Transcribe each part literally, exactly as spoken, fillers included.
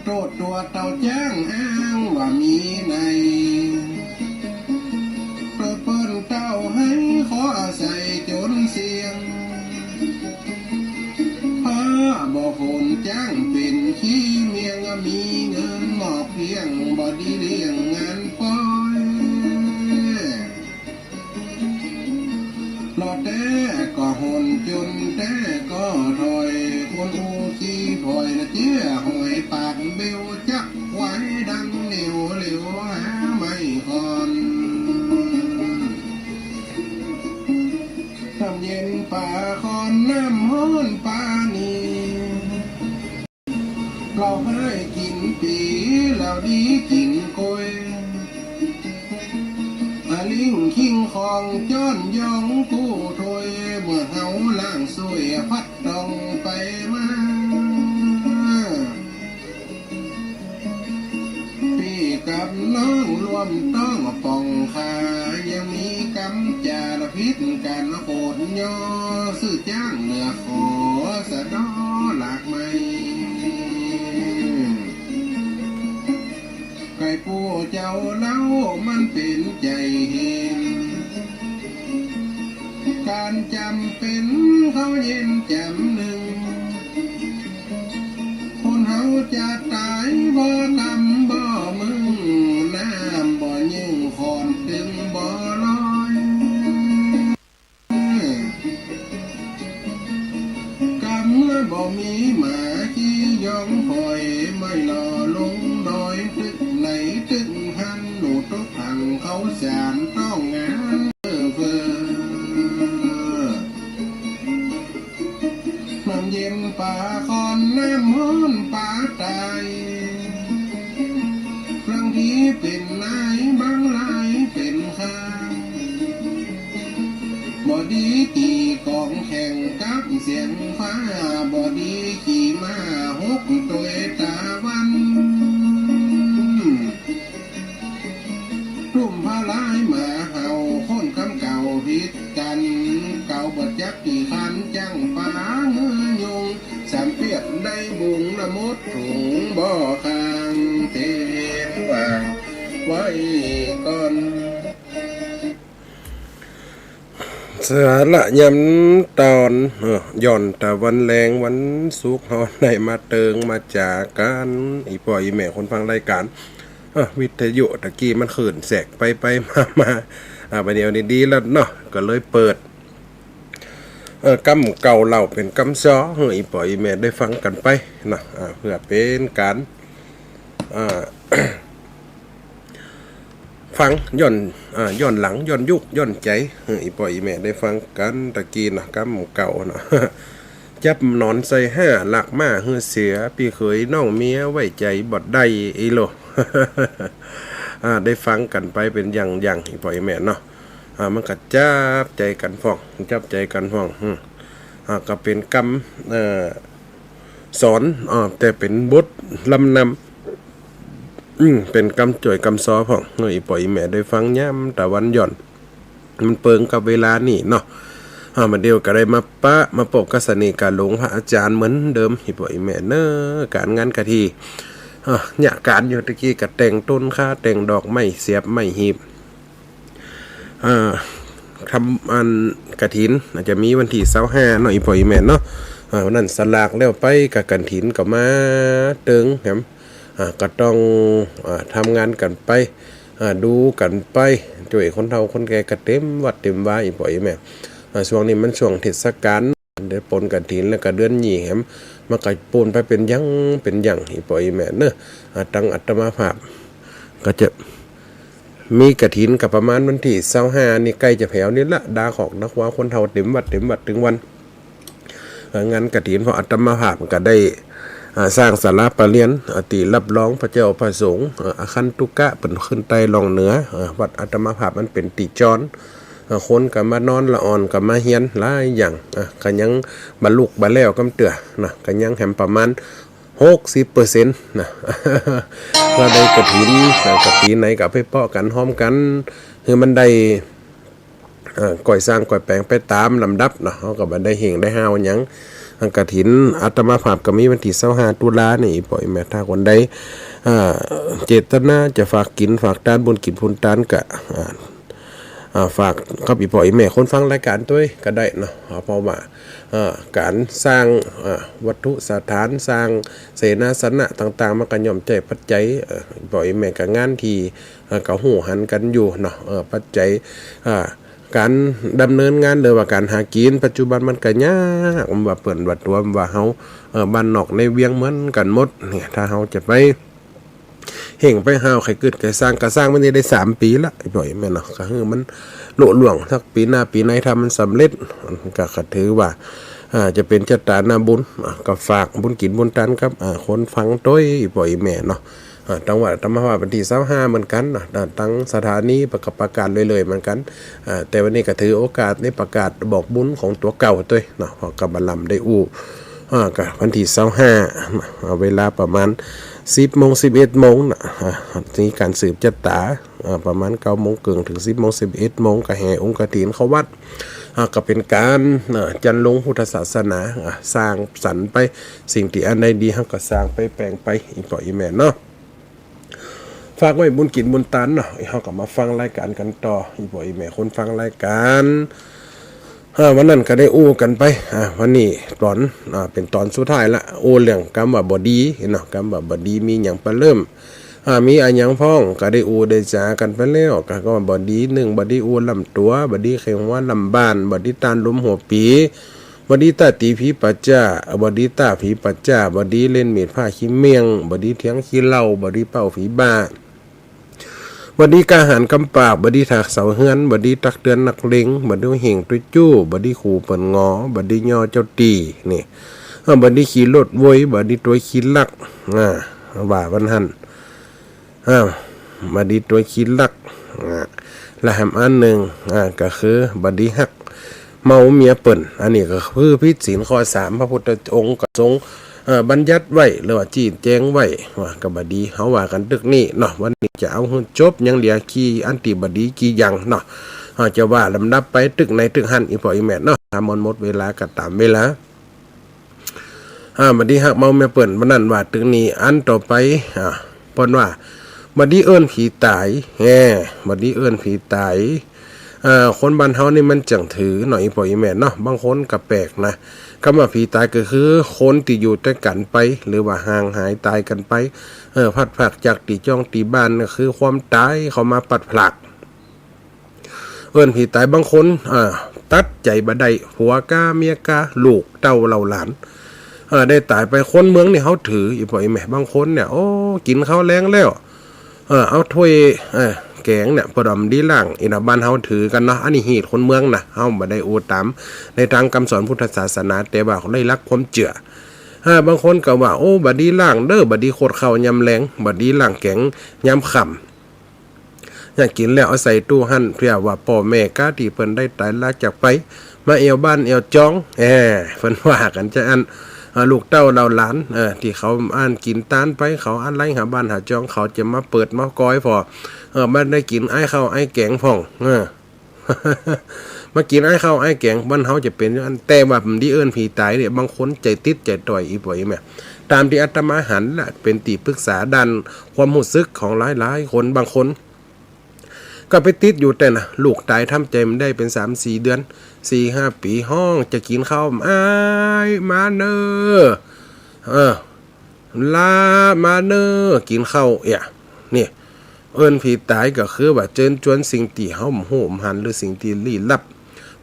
โตษตั๋วเต้าจ๊างอ้างว่ามีใน โตษเปิ้นเต้าไห้ขออาศัยจ๋นเสี้ยง ผ้าบ่ฝนจ๊างเป๋นขี้เมียง มีเงินหมอกเพียง บ่ดีเลี้ยงงานปอย รอแต๊ก็หน จ๋นแต๊ก็ถอย คนอู้ขี้ผอยนะเจี๊ยหอย ปากเบวจักควาย ดังเหลวเหลวหาไม้ขอน น้ำเย็นปาคอน น้ำฮ้อนปานี เหล้าฮ้ายกิ๋นปี๋ เหล้าดีกิ๋นก๊วย อะลิงคิงคองจ้อนยองกู้ถ้วย เมื่อเฮาล้างส้วยพัดต้องไปมา ปี้กับน้องร่วมต้องป่องคา ยังมีกำจ๋าละผิดกั๋นโขดย่อ ซื่อจ๊างเหลือขอสะเดาะหลากไม้ ใค่ปู่เจ้าเล่ามันเป๋นใจ๋เห็น ก๋านจ๋ำเป๋นเข้าเย็นจ๋ำนึ่ง คนเฮาจะต๋ายบ่กำบ่มึง น้ำบ่เยิ่งขอนตึงบ่ลอย กำบ่มีหมาขี้ยองผอย ไม่หล่อลงดอยตึกไหนตึกหั้น หนูตกถังเข้าสารต้องงานเฟ้อ น้ำเย็นปาคอน น้ำฮ้อนปาตาย บางทีเป๋นนาย บางลายเป๋นข้า บ่ดีกี่กองแข่งกับเสียงฟ้า บ่ดีกี่ม้าหกตวยตาวัน ตุ้มพะลายหมาเห่า คนกำเก่าผิดกั๋น เก่าบ่จักกี่คัน จั้งป๋าเงื้อยุง สามเปียกได้บุง ละมดถุงบ่ค้าง เตรียมวางไว้ก่อน สาระยามตอน เออ ย่อนตะวันแลงวันศุกร์ เฮาได้มาเติงมาจ๋ากั๋น อี่ป้ออี่แม่คนฟังรายก๋าน เออ วิทยุตะกี้มันเขินแสกไปไปมามา อ่า บ่าเดี่ยวนี้ดีแล้วเนาะ ก็เลยเปิด เออ กำเก่าเล่าเป๋นกำซ้อ หื้ออี่ป้ออี่แม่ได้ฟังกั๋นไปเนาะ อ่า เปื้อเป๋นก๋าน อ่า ฟังย้อน อ่า ย้อนหลัง ย้อนยุค ย้อนใจ๋ หื้ออี่ป้ออี่แม่ได้ฟังกั๋นตะกี้เนาะ กำเก่าเนาะ จับหนอนใส่ห้า ลักม้าหื้อเสือ ปี้เขยน้องเมียไว้ใจ๋บ่ได้ อี้โล อ่า ได้ฟังกั๋นไปเป๋นอย่างอย่าง อี่ป้ออี่แม่เนาะ อ่า มันก็จับใจ๋กั๋นพ่อง จับใจ๋กั๋นพ่อง อืม อ่า ก็เป๋นกำ เอ่อ สอน อ่า แต่เป๋นบทลำนำ อืม เป๋นกำจ้วยกำซ้อพ่อง หื้ออี่ป้ออี่แม่ได้ฟังยามตะวันย่อน มันเปิงกับเวลานี้เนาะ อ่า บ่าเดี่ยวก็ได้มาปะมาปบกับเสน่ห์กาหลงพระอาจ๋ารย์เหมือนเดิม อี่ป้ออี่แม่เนาะ ก๋านงานกะถิน อ่า เยียะก๋านอยู่ตะกี้ก็แต่งต้นคา แต่งดอกไม้เสียบไม้หีบ อ่า ทำอันกะถิน อาจจะมีวันตี้ซาวห้าเนาะ อี่ป้ออี่แม่เนาะ อ่า วันนั้นสลากแล้วไป ก็กะถินก็มาเติงแหม อ่า ก็ต้อง อ่า ทำงานกั๋นไป อ่า ดูกั๋นไป จ้วยคนเฒ่าคนแก่ก็เต๋มวัดเต๋มวา อี่ป้ออี่แม่ อ่า ช่วงนี้มันช่วงเทศกาล เดือนปนกะถินแล้วก็เดือนยี่แหม มันก็ปูนไปเป๋นอย่างเป๋นอย่าง อี่ป้ออี่แม่เนาะ อ่า ตังอาตมาภาพ ก็จะมีกะถินก็ประมาณวันตี้ซาวห้านี่ ใก้จะแผวนี่ละ ดาขอกดาควา คนเฒ่าเต๋มวัดเต๋มวัดตึงวัน เอ่อ งานกะถิน เพราะอาตมาภาพก็ได้ อ่า สร้างศาลาปะเรียน อ่า ตี้รับรองพระเจ้าพระสงฆ์ อ่า อาคันตุกะเปิ้นขึ้นไต้ล่องเหนือ อ่า วัดอาตมาภาพมันเป๋นตี้จอด อ่า คนก็มานอนละอ่อนก็มาเฮียนหลายอย่าง อ่า ก็ยังบ่ลุกบ่แล้วกำเตื้อนะ ก็ยังแหมประมาณหกสิบเปอร์เซ็นต์นะ ก็ได้กะถินนะ ก็ปี๋ไหนก็ไปเปาะกั๋นฮ้อมกั๋น หื้อมันได้ เอ่อ ก่อยสร้างก่อยแป๋งไปต๋ามลำดับเนาะ เฮาก็บ่ได้เฮ่งได้ห้าวหยัง กฐิน อาตมาภาพก็มีวันตี้ซาวห้าตุลานี่ อี่ป้ออี่แม่ ถ้าคนใด อ่า เจตนาจะฝากกิ๋นฝากตาน บุญกิ๋นบุญตานก็ อ่า อ่า ฝากกับอี่ป้ออี่แม่คนฟังรายก๋านตวยก็ได้เนาะ เพราะว่า เอ่อ ก๋านสร้าง เอ่อ วัตถุสถาน สร้างเสนาสนะต่างๆ มันก็ย่อมใจ๊ปัจจัย เอ่อ อี่ป้ออี่แม่ก็งานตี้ เอ่อ ก็ฮู้หันกั๋นอยู่เนาะ เอ่อ ปัจจัย อ่า ก๋านดำเนินงานหรือว่าก๋านหากิ๋นปัจจุบันมันก็ยาก ว่าเปิ้นว่าตั๋ว ว่าเฮา เอ่อ บ้านนอกในเวียงเหมือนกั๋นหมดเนี่ย ถ้าเฮาจะไปเฮ่งไปฮาว ใค่กึ๊ดใค่สร้าง ก็สร้างมานี่ได้สามปี๋ละ อี่ป้ออี่แม่เนาะ ก็หื้อมันลุล่วงสักปี๋หน้าปี๋ใน ถ้ามันสำเร็จ ก็ ก็ถือว่า อ่า จะเป๋นจะตานาบุญ อ่า ก็ฝากบุญกิ๋นบุญตานกับ อ่า คนฟังตวย อี่ป้ออี่แม่เนาะ อ่า ตังว่าอาตมาภาพวันตี้ซาวห้าเหมือนกั๋นเนาะ อ่า ตังสถานีก็ประกาศเรื่อยๆ เหมือนกั๋น อ่า แต่วันนี้ก็ถือโอกาสได้ประกาศบอกบุญของตั๋วเก่าตวยเนาะ เพราะก็บ่ล้ำได้อู้ อ่า ก็วันตี้ซาวห้า อ่า เวลาประมาณสิบโมง สิบเอ็ดโมงน่ะ อ่า มีก๋านสืบจะต๋า อ่า ประมาณเก้าโมงเกิ่งเถิงสิบโมง สิบเอ็ดโมง ก็แห่องค์กฐินเข้าวัด อ่า ก็เป๋นก๋าน อ่า จันลงพุทธศาสนา อ่า สร้างสรรค์ไป สิ่งตี้อันใดดีเฮาก็สร้างไปแป๋งไป อี่ป้ออี่แม่เนาะ ฝากไว้บุญกิ๋นบุญตานเนาะ เฮาก็มาฟังรายก๋านกั๋นต่อ อี่ป้ออี่แม่คนฟังรายก๋าน อ่า วันนั้นก็ได้อู้กั๋นไป อ่า วันนี้ต๋อน อ่า เป๋นต๋อนสุดท้ายละ อู้เรื่องกำว่าบ่ดีเนาะ กำว่าบ่ดีมีหยังปะเริ่ม อ่า มีอะหยังพ่อง ก็ได้อู้ได้จ๋ากั๋นไปแล้ว ก็ ก็ว่าบ่ดี นึ่ง บ่ดีอู้ล้ำตั๋ว บ่ดีใค่หัวล้ำบ้าน บ่ดีต้านลุมหัวปี๋ บ่ดีต้าตี๋ผีป่าจ๊า บ่ดีต้าผีป่าจ๊า บ่ดีเล่นมีดผ้าขี้เมี่ยง บ่ดีเถียงขี้เหล้า บ่ดีเป้าผีบ้า บ่ดีก้าหาญกำปาก บ่ดีถากเสาเฮือน บ่ดีตักเตือนนักเลง บ่ดีเฮ่งตวยจู้ บ่ดีขู่เปิ้นหงอ บ่ดีย่อเจ้าตี้ นี่ เออ บ่ดีขี้ลดโวย บ่ดีตั๋วขี้ลัก อ่า ว่าวันหั้น อ้าว บ่ดีตั๋วขี้ลัก อ่า และแหมอันนึ่ง อ่า ก็คือบ่ดีฮักเมาเมียเปิ้น อันนี้ก็คือผิดศีลข้อสาม พระพุทธองค์ก็ทรง เอ่อ บัญญัติไว้ หรือว่าจี๊แจงไว้ ว่าก็บ่ดี เฮาว่ากั๋นตึกนี้เนาะ วันนี้จะเอาหื้อจบ ยังเหลือกี่อันตี้บ่ดีกี่อย่างเนาะ เฮาจะว่าลำดับไปตึกไหนตึกหั้น อี่ป้ออี่แม่เนาะ ถ้ามันหมดเวลาก็ต๋ามเวลา อ่า บ่ดีฮักเมาเมียเปิ้น บ่านั้นว่าตึกนี้ อันต่อไป อ่า เปิ้นว่า บ่ดีเอิ้นผีต๋าย แฮ่ บ่ดีเอิ้นผีต๋าย เอ่อ คนบ้านเฮานี่มันจั่งถือเนาะ อี่ป้ออี่แม่เนาะ บางคนก็แปลกนะ กำว่าผีต๋ายก็คือคนตี้อยู่ตวยกั๋นไป หรือว่าห่างหายต๋ายกั๋นไป เออ พลัดพรากจากตี้จ้องตี้บ้าน ก็คือความต๋ายเข้ามาพลัดพราก เอิ้นผีต๋าย บางคน อ่า ตัดใจ๋บ่ได้ ผัวก๊าเมียก๊า ลูกเต้าเหล่าหลาน เออ ได้ต๋ายไป คนเมืองนี่เฮาถือ อี่ป้ออี่แม่ บางคนเนี่ย โอ้ กิ๋นข้าวแลงแล้ว เออ เอาถ้วย เออ แก๋งเนี่ย เปิ้นว่าบ่ดีล้าง อี้เนาะ บ้านเฮาถือกั๋นเนาะ อันนี้ฮีตคนเมืองนะ เฮาบ่ได้อู้ต๋ามในตางกำสอนพุทธศาสนา แต่ว่าได้หลักความเจื้อ เออ บางคนก็ว่า โอ้ บ่ดีล้างเด้อ บ่ดีขดข้าวยามแลง บ่ดีล้างแก๋งยามค่ำ ยามกิ๋นแล้วเอาใส่ตู้หั้น เปื้อว่าป้อแม่ก๊าตี้เปิ้นได้ต๋ายลาจากไป มาแอ่วบ้านแอ่วจอง แอ่ เปิ้นว่ากั๋นจาอั้น เอ่อ ลูกเต้าเหล่าหลาน เอ่อ ตี้เขาอั้นกิ๋นตานไป เขาอั้นไล่หาบ้านหาจอง เขาจะมาเปิดมากอยผ่อ เอ่อ บ่ได้กิ๋นอ้ายข้าวอ้ายแก๋งพ่อง เอ่อ มากิ๋นอ้ายข้าวอ้ายแก๋ง บ้านเฮาจะเป๋นจาอั้น แต่ว่าบ่ดีเอิ้นผีต๋ายเนี่ย บางคนใจ๋ติดใจ๋ต่อย อี่ป้ออี่แม่ ต๋ามตี้อาตมาหันละ เป๋นตี้ปรึกษาด้านความฮู้สึกของหลายๆ คน บางคน ก็ไปติดอยู่แต่นะ ลูกต๋ายทำใจ๋บ่ได้เป๋นสามสี่เดือน สี่ห้าปี๋ ฮ้องจะกิ๋นข้าว อ้าย มาเน่อ เออ ลา มาเน่อ กิ๋นข้าวเอี่ย นี่ เอิ้นผีต๋ายก็คือว่าเจิญจวนสิ่งตี้เฮาบ่ฮู้บ่หัน หรือสิ่งตี้ลี้ลับ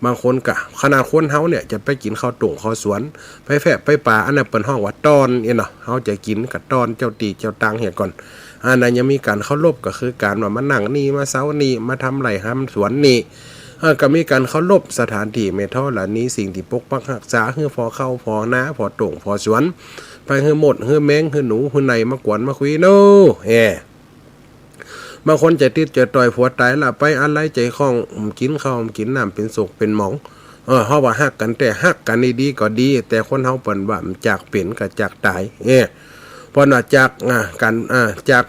บางคนก็ ขนาดคนเฮาเนี่ยจะไปกิ๋นข้าวตรงข้าวสวน ไปแฟะไปป่า อันนั้นเปิ้นฮ้องว่าต้อน อี้เนาะ เฮาจะกิ๋นก็ต้อนเจ้าตี้เจ้าตางเหียก่อน อันนั้นยังมีก๋านเคารพ ก็คือก๋านว่ามานั่งนี่ มาเซานี่ มาทำไร่ทำสวนนี่ เออ ก็มีก๋านเคารพสถานตี้แม่ธรณี สิ่งตี้ปกปักฮักษา หื้อผ่อข้าวผ่อนา ผ่อตรงผ่อสวน ไปหื้อมด หื้อแมง หื้อหนู หื้อไหนมากวนมาคุยโน่ แฮ่ บางคนใจ๋ติดใจ๋ต่อย ผัวต๋ายละ ไปอาลัยใจ๋ข้อง กิ๋นข้าวกิ๋นน้ำเป๋นโศกเป๋นหมอง เออ เฮาว่าฮักกั๋นแต๊ ฮักกั๋นดีๆ ก็ดี แต่คนเฮาเปิ้นว่ามันจากเป๋นกับจากต๋าย เอ้ เปิ้นว่าจาก อ่า กั๋น อ่า จาก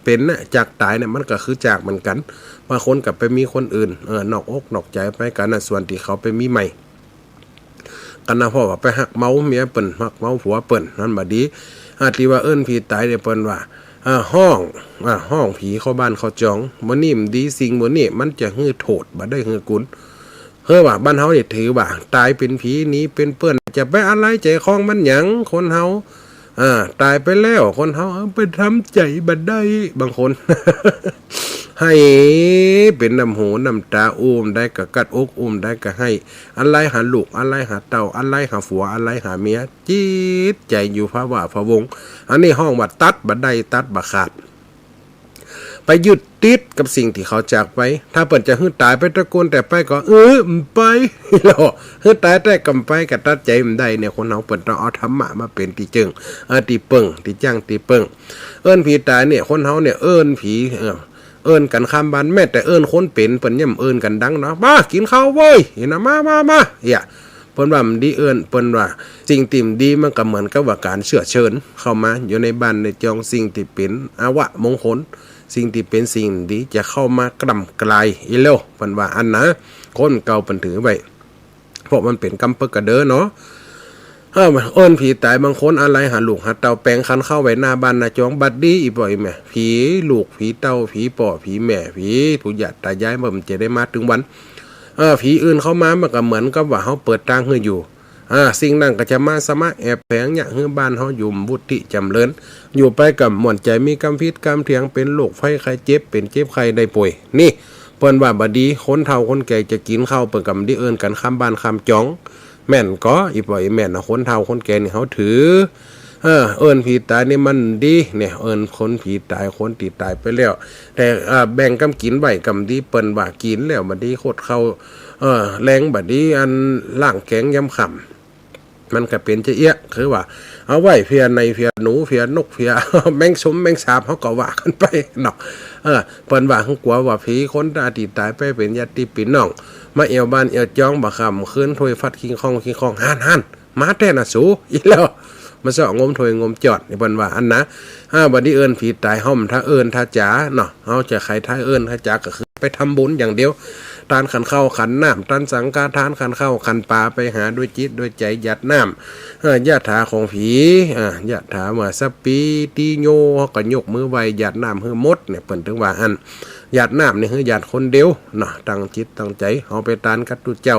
เป๋นน่ะ จากต๋ายเนี่ย มันก็คือจากเหมือนกั๋น บางคนก็ไปมีคนอื่น เออ นอกอกนอกใจ๋ไปกั๋นน่ะ ส่วนตี้เขาไปมีใหม่ กั๋นนะ เพราะว่าไปฮักเมาเมียเปิ้น ฮักเมาผัวเปิ้น หันบ่ดี อา ตี้ว่าเอิ้นผีต๋ายเนี่ยเปิ้นว่า อ่า ฮ้อง อ่า ฮ้องผีเข้าบ้านเข้าจอง บ่านี้บ่ดี สิ่งบ่านี้มันจะหื้อโต้ษ บ่ได้หื้อกุณ คือว่าบ้านเฮาเนี่ยถือว่าต๋ายเป๋นผีหนีเป๋นเปื้อน จะไปอะไหลใจ๋คองมันหยัง คนเฮา อ่า ต๋ายไปแล้ว คนเฮา เออ ไปทำใจ๋บ่ได้ บางคน ไห้เป๋นน้ำหูน้ำต๋า อู้บ่ได้ก็กั๊ดอก อู้บ่ได้ก็ไห้ อะไหลหาลูก อะไหลหาเต้า อะไหลหาผัว อะไหลหาเมีย จิตใจ๋อยู่พะวาพะวง อันนี้ฮ้องว่าตัดบ่ได้ ตัดบ่ขาด ไปยึดติดกับสิ่งตี้เขาจากไป ถ้าเปิ้นจะหื้อต๋ายไปตระกูลแต่ไปก็ เออ บ่ไป แล้ว หื้อต๋ายแต่ก็บ่ไป ก็ตัดใจ๋บ่ได้เนี่ย คนเฮาเปิ้นต้องเอาธรรมะมาเป๋นตี้เจิ่ง เออ ตี้เปิ้ง ตี้จั้ง ตี้เปิ้ง เอิ้นผีต๋ายเนี่ย คนเฮาเนี่ย เอิ้นผี เออ เอิ้นกั๋นข้ามบ้าน แม้แต่เอิ้นคนเป๋น เปิ้นยังบ่เอิ้นกั๋นดังเนาะ มากิ๋นข้าวเว้ย เหียนะ มา มา มา เหีย เปิ้นว่าบ่ดีเอิ้น เปิ้นว่าสิ่งตี้บ่ดีมันก็เหมือนกับว่าก๋านเจื้อเชิญเข้ามาอยู่ในบ้านในจอง สิ่งตี้เป๋นอวมงคล สิ่งตี้เป๋นสิ่งบ่ดีจะเข้ามากล่ำกลายอี้แล้ว เปิ้นว่าอั้นนะ คนเก่าเปิ้นถือไว้ เพราะมันเป๋นกำเปิกกะเดอเนาะ เออ เอิ้นผีต๋าย บางคนอะไหลหาลูกหาเต้า แป๋งขันข้าวไว้หน้าบ้านหน้าจอง บ่าดี อี่ป้ออี่แม่ ผีลูกผีเต้า ผีป้อผีแม่ ผีปู่ย่าต๋ายาย มันจะได้มาเถิงวัน เออ ผีอื่นเข้ามามันก็เหมือนกับว่าเฮาเปิดตางหื้ออยู่ อ่า สิ่งนั้นก็จะมาสมะแอบแฝงเยียะหื้อบ้านเฮาอยู่บ่วุฒิจ๋ำเริญ อยู่ไปก็บ่ม่วนใจ๋ มีกำผิดกำเถียง เป๋นโรคภัยไข้เจ็บ เป๋นเจ็บไข้ได้ป่วย นี่ เปิ้นว่าบ่ดี คนเฒ่าคนแก่จะกิ๋นข้าว เปิ้นก็บ่ดีเอิ้นกั๋นข้ามบ้านข้ามจอง แม่นก่อ อี่ป้ออี่แม่เนาะ คนเฒ่าคนแก่นี่เฮาถือ เออ เอิ้นผีต๋ายนี่มันดีเนี่ย เอิ้นคนผีต๋าย คนตี้ต๋ายไปแล้ว แต่ เอ่อ แบ่งกำกิ๋นไว้ก็บ่ดี เปิ้นว่ากิ๋นแล้วบ่ดี คดเค้า เออ แลงบ่ดี อันล้างแก๋งยามค่ำ มันก็เป๋นจะเอี้ยะ คือว่าเอาไว้เผียไหน เผียหนู เผียนก เผียแมงสุมแมงสาบ เฮาก็ว่ากั๋นไปเนาะ เออ เปิ้นว่ากั๋วว่าผีคนตี้ต๋ายไปเป๋นญาติปี้น้อง มาแอ่วบ้านแอ่วจองบ่าค่ำคืน ถ้วยฟัดคิงคองคิงคอง หั้น หั้น มาแต๊นะสู อี้แล้ว มาเซาะงมถ้วยงมจ๊อน นี่เปิ้นว่าอั้นนะ อ่า บ่ดีเอิ้นผีต๋าย เฮาบ่ถ้าเอิ้นถ้าจ๋าเนาะ เฮาจะใค่ถ้าเอิ้นถ้าจ๋าก็คือไปทำบุญอย่างเดียว ตานขันข้าวขันน้ำ ตานสังฆทาน ขันข้าวขันป๋า ไปหาด้วยจิตด้วยใจ๋ หยาดน้ำ เอ่อ ยะถาของผี อ่า ยะถาว่าสัพพีติโย เฮาก็ยกมือไหว้หยาดน้ำหื้อหมดเนี่ย เปิ้นเถิงว่าอั้น หยาดน้ำนี่หื้อหยาดคนเดียวเนาะ ตั้งจิตตั้งใจ๋ เฮาไปตานกับตุ๊เจ้า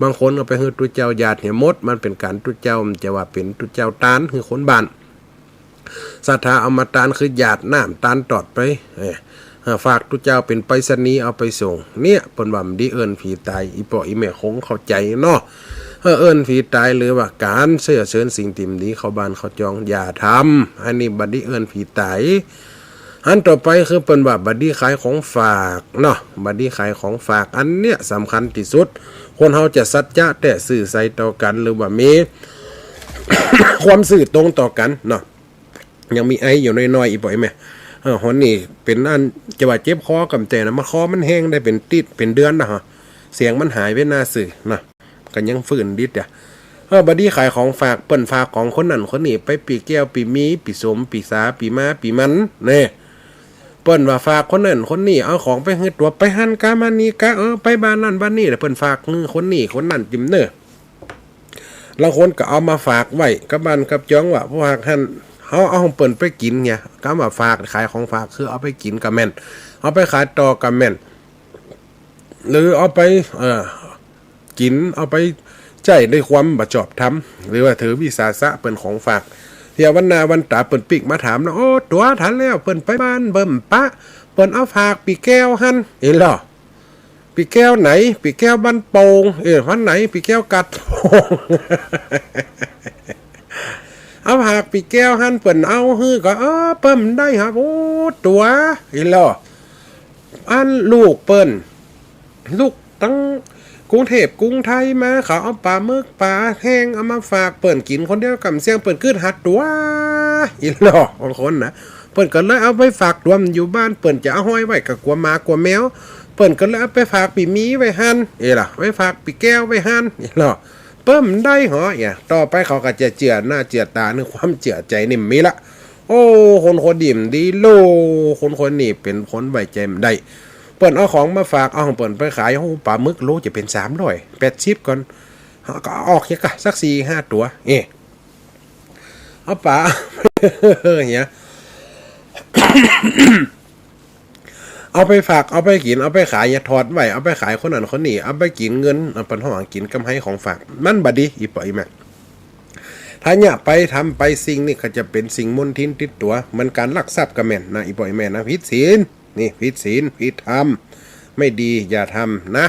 บางคนก็ไปหื้อตุ๊เจ้าหยาดเหียหมด มันเป๋นก๋านตุ๊เจ้า มันจะว่าเป๋นตุ๊เจ้าตานหื้อคนบ้าน ศรัทธาเอามาตานคือหยาดน้ำตานตอดไป เอ้ย เออ ฝากตุ๊เจ้าเป๋นไปรษณีย์เอาไปส่ง เนี่ย เปิ้นว่าบ่ดีเอิ้นผีต๋าย อี่ป้ออี่แม่คงเข้าใจ๋เนาะ เออ เอิ้นผีต๋ายหรือว่าก๋านเจื้อเชิญสิ่งตี้บ่ดีเข้าบ้านเข้าจอง อย่าทำ อันนี้บ่ดีเอิ้นผีต๋าย อันต่อไปคือเปิ้นว่าบ่ดีขายของฝากเนาะ บ่ดีขายของฝาก อันเนี้ยสำคัญตี้สุด คนเฮาจะสัจจะแต๊ซื่อใสต่อกั๋น หรือว่ามี ความซื่อตรงต่อกั๋นเนาะ ยังมีไออยู่น้อยๆ อี่ป้ออี่แม่ เออ หนนี้เป๋นอันจะว่าเจ็บคอก็บ่แต๊นะ มันคอมันแห้งได้เป๋นติ๊ดเป๋นเดือนนะฮะ เสียงมันหายไปหน้าซื่อนะ ก็ยังฟื้นดิดอ่ะ เออ บ่ดีขายของฝาก เปิ้นฝากของคนนั้นคนนี้ไป ปี้แก้ว ปี้มี ปี้สม ปี้สา ปี้ม้า ปี้มัน แน่ เปิ้นว่าฝากคนนั้นคนนี้ เอาของไปหื้อตั๋ว ไปหั้นกา มานี่กา เออ ไปบ้านนั้นบ้านนี้ แล้วเปิ้นฝากหื้อคนนี้คนนั้นจิ่มเน่อ ลางคนก็เอามาฝากไว้กับบ้านกับจองว่า ผู้หักหั้น เฮาเอาของเปิ้นไปกิ๋นไง กำว่าฝาก ขายของฝากคือเอาไปกิ๋นก็แม่น เอาไปขายต่อก็แม่น หรือเอาไป เอ่อ กิ๋น เอาไปใจ๊ด้วยความบ่ชอบธรรม หรือว่าถือวิสาสะเปิ้นของฝาก เดี๋ยววันหน้าวันต๋าเปิ้นปิ๊กมาถามนะ โอ้ ตั๋วทันแล้ว เปิ้นไปบ้านเปิ้นปะ เปิ้นเอาฝากปี้แก้วหั้น เห็นลอ ปี้แก้วไหน ปี้แก้วบ้านโป่ง เอ้ย วันไหน ปี้แก้วกาดโป่ง เอาฝากปี้แก้วหั้น เปิ้นเอาหื้อก็ เออ เปิ้นได้ครับ โอ้ ตั๋ว เห็นลอ อันลูกเปิ้น ลูกตังกรุงเทพกรุงไทยมา เขาเอาป๋าหมึกป๋าแห้งเอามาฝากเปิ้นกิ๋นคนเดียวก่ำเสี้ยง เปิ้นกึ๊ดหาตั๋ว เห็นลอ บางคนนะ เปิ้นก็เลยเอาไปฝากตั๋วอยู่บ้าน เปิ้นจะเอาห้อยไว้ก็กั๋วหมากั๋วแมว เปิ้นก็เลยเอาไปฝากปี้มีไว้หั้น เอ้ยล่ะ ไปฝากปี้แก้วไว้หั้น เอ้ยล่ะ เปิ้นได้หอ เอ้ย ต่อไปเขาก็จะเจื้อหน้าเจื้อต๋า ในความเจื้อใจ๋นี่มีละ โอ้ คนคนนี้มันดีโล คนคนนี้เป๋นคนไว้ใจ๋มันได้ เปิ้นเอาของมาฝาก เอาของเปิ้นไปขาย โอ้ ป๋าหมึกโลจะเป๋นสามร้อยแปดสิบก่อน ก็ออกเหียก่ะสักสี่ห้าตั๋ว เอ้ เอาป๋า เหีย เอาไปฝาก เอาไปกิ๋น เอาไปขาย อย่าถอดไว้ เอาไปขายคนนั้นคนนี้ เอาไปกิ๋นเงิน เอาไปฮ้องกิ๋นกำไรของฝาก มันบ่ดี อี่ป้ออี่แม่ ถ้าเยียะไปทำไปสิ่งนี้ก็จะเป๋นสิ่งมลทินติดตั๋ว เหมือนก๋านลักทรัพย์ก็แม่นนะ อี่ป้ออี่แม่นะ ผิดศีล นี่ผิดศีล ผิดธรรม ไม่ดี อย่าทำนะ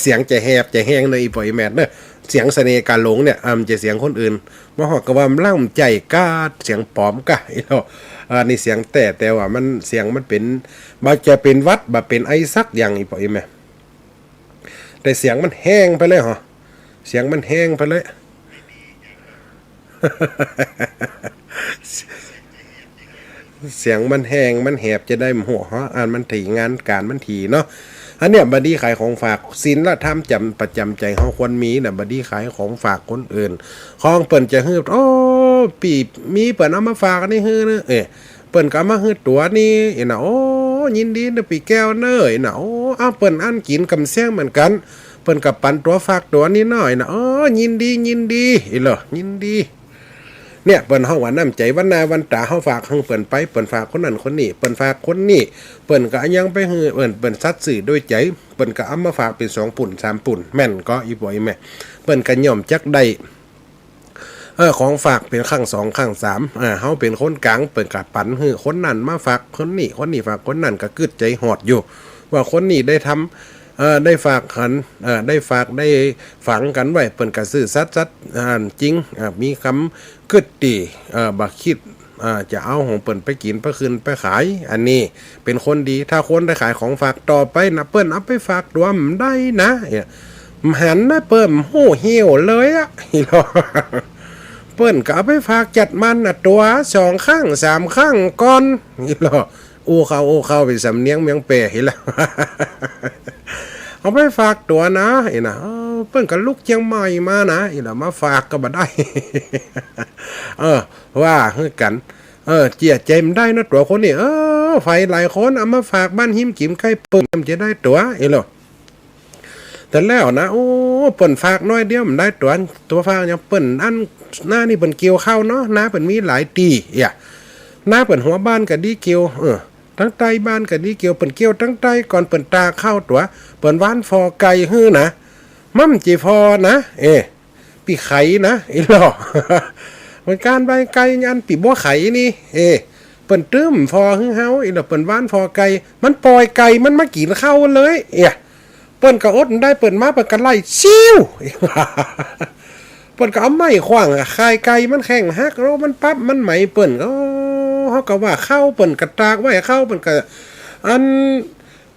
เสียงจะแหบจะแฮงเน่อ อี่ป้ออี่แม่เน่อ เสียงเสน่ห์ก๋าหลงเนี่ย อ่า มันจะเสียงคนอื่น บ่ฮอดก็ว่ามันล่ำใจ๋ก๊า เสียงป๋อมก๊า อี่หลอ อ่า นี่เสียงแต๊ แต่ว่ามัน เสียงมันเป๋น บ่จะเป๋นหวัด บ่เป๋นไอสักอย่าง อี่ป้ออี่แม่ แต่เสียงมันแฮงไปเลยเหรอ เสียงมันแฮงไปเลย เสียงมันแฮง มันแหบจะได้หัวเราะ อันมันถี่ งานก๋านมันถี่เนาะ อันเนี้ยบ่ดีขายของฝาก ศีลธรรมจ๋ำ ประจ๋ำใจ๋เฮาควรมีน่ะ บ่ดีขายของฝากคนอื่น ของเปิ้นจะหื้อ โอ้ ปี้ มีเปิ้นเอามาฝากอันนี้หื้อเน่อ เอ้ เปิ้นก็เอามาหื้อตั๋วนี้ อี้นะ โอ้ ยินดีเน่อปี้แก้วเน่อ อี้นะ โอ้ เอาเปิ้นอั้นกิ๋นกำเสี้ยงเหมือนกั๋น เปิ้นก็ปันตั๋วฝากตั๋วนี้หน่อยนะ โอ้ ยินดี ยินดี อี้หลอ ยินดี เนี่ย เปิ้นฮ้องว่าน้ำใจ๋ วันหน้าวันต๋าเฮาฝากหื้อเปิ้นไป เปิ้นฝากคนนั้นคนนี้ เปิ้นฝากคนนี้ เปิ้นก็ยังไปหื้อ เปิ้น เปิ้นสัตย์ซื่อด้วยใจ๋ เปิ้นก็เอามาฝากเป๋นสองปู๋นสามปู๋น แม่นก่อ อี่ป้ออี่แม่ เปิ้นก็ย่อมจักได้ เออ ของฝากเป๋นครั้งสองครั้งสาม อ่า เฮาเป๋นคนก๋าง เปิ้นก็ปันหื้อคนนั้นมาฝากคนนี้ คนนี้ฝากคนนั้น ก็กึ๊ดใจ๋ฮอดอยู่ ว่าคนนี้ได้ทำ เอ่อ ได้ฝากหัน เอ่อ ได้ฝากได้ฝังกั๋นไว้ เปิ้นก็ซื่อสัตย์ สัตย์ อ่า จริง อ่า มีกำกึ๊ดตี้ เอ่อ บ่คิด อ่า จะเอาของเปิ้นไปกิ๋น ไปคืน ไปขาย อันนี้เป๋นคนดี ถ้าคนได้ขายของฝากต่อไปนะ เปิ้นเอาไปฝากตั๋วบ่ได้นะ หันนะ เปิ้นฮู้เหี่ยวเลยอะ อี้หลอ เปิ้นก็เอาไปฝากจัดมันน่ะ ตั๋วสองครั้งสามครั้งก่อน อี้หลอ อู้เข้า อู้เข้าเป๋นสำเนียงเมืองแป้ อี้หลอ เอาไปฝากตั๋วนะ อี้นะ เออ เปิ้นก็ลุกเจียงใหม่มานะ อี้หลอ มาฝากก็บ่ได้ เออ ว่าหื้อกั๋น เออ เจียดใจ๋บ่ได้นะตั๋วคนนี้ เออ ใผหลายคนเอามาฝากบ้านฮิมกิ๋นใก้เปิ้น มันจะได้ตั๋ว อี้หลอ แต่แล้วนะ โอ้ เปิ้นฝากหน้อยเดียวบ่ได้ตั๋ว ตั๋วฝากหยัง เปิ้นอั้น นานี่เปิ้นเกี่ยวข้าวเนาะ นาเปิ้นมีหลายตี้ เอี้ย นาเปิ้นหัวบ้านก็ดีเกี่ยว เออ ตังใต้บ้านก็ดีเกี่ยว เปิ้นเกี่ยวตังใต้ก่อน เปิ้นตากข้าวตั๋ว เปิ้นหว่านฟอไก่หื้อนะ มันบ่ใจ้ฟอนะ เอ้ ปี้ไขนะ อี้หลอ เปิ้นก้านใบไก่อันปี้บัวไขนี่ เอ้ เปิ้นตื้มฟอหื้อเฮา อี้หลอ เปิ้นหว่านฟอไก่ มันป่อยไก่มันมากิ๋นข้าวเลย เอี้ย เปิ้นก็อดบ่ได้ เปิ้นมาเปิ้นก็ไล่ซิ้ว เปิ้นก็เอาไม้ขว้างอะ ข่ายไก่มันแข้งหัก แล้วมันปับมันไหม้ เปิ้นก็ โอ้ เฮาก็ว่าข้าว เปิ้นก็ตากไว้ข้าว เปิ้นก็ อัน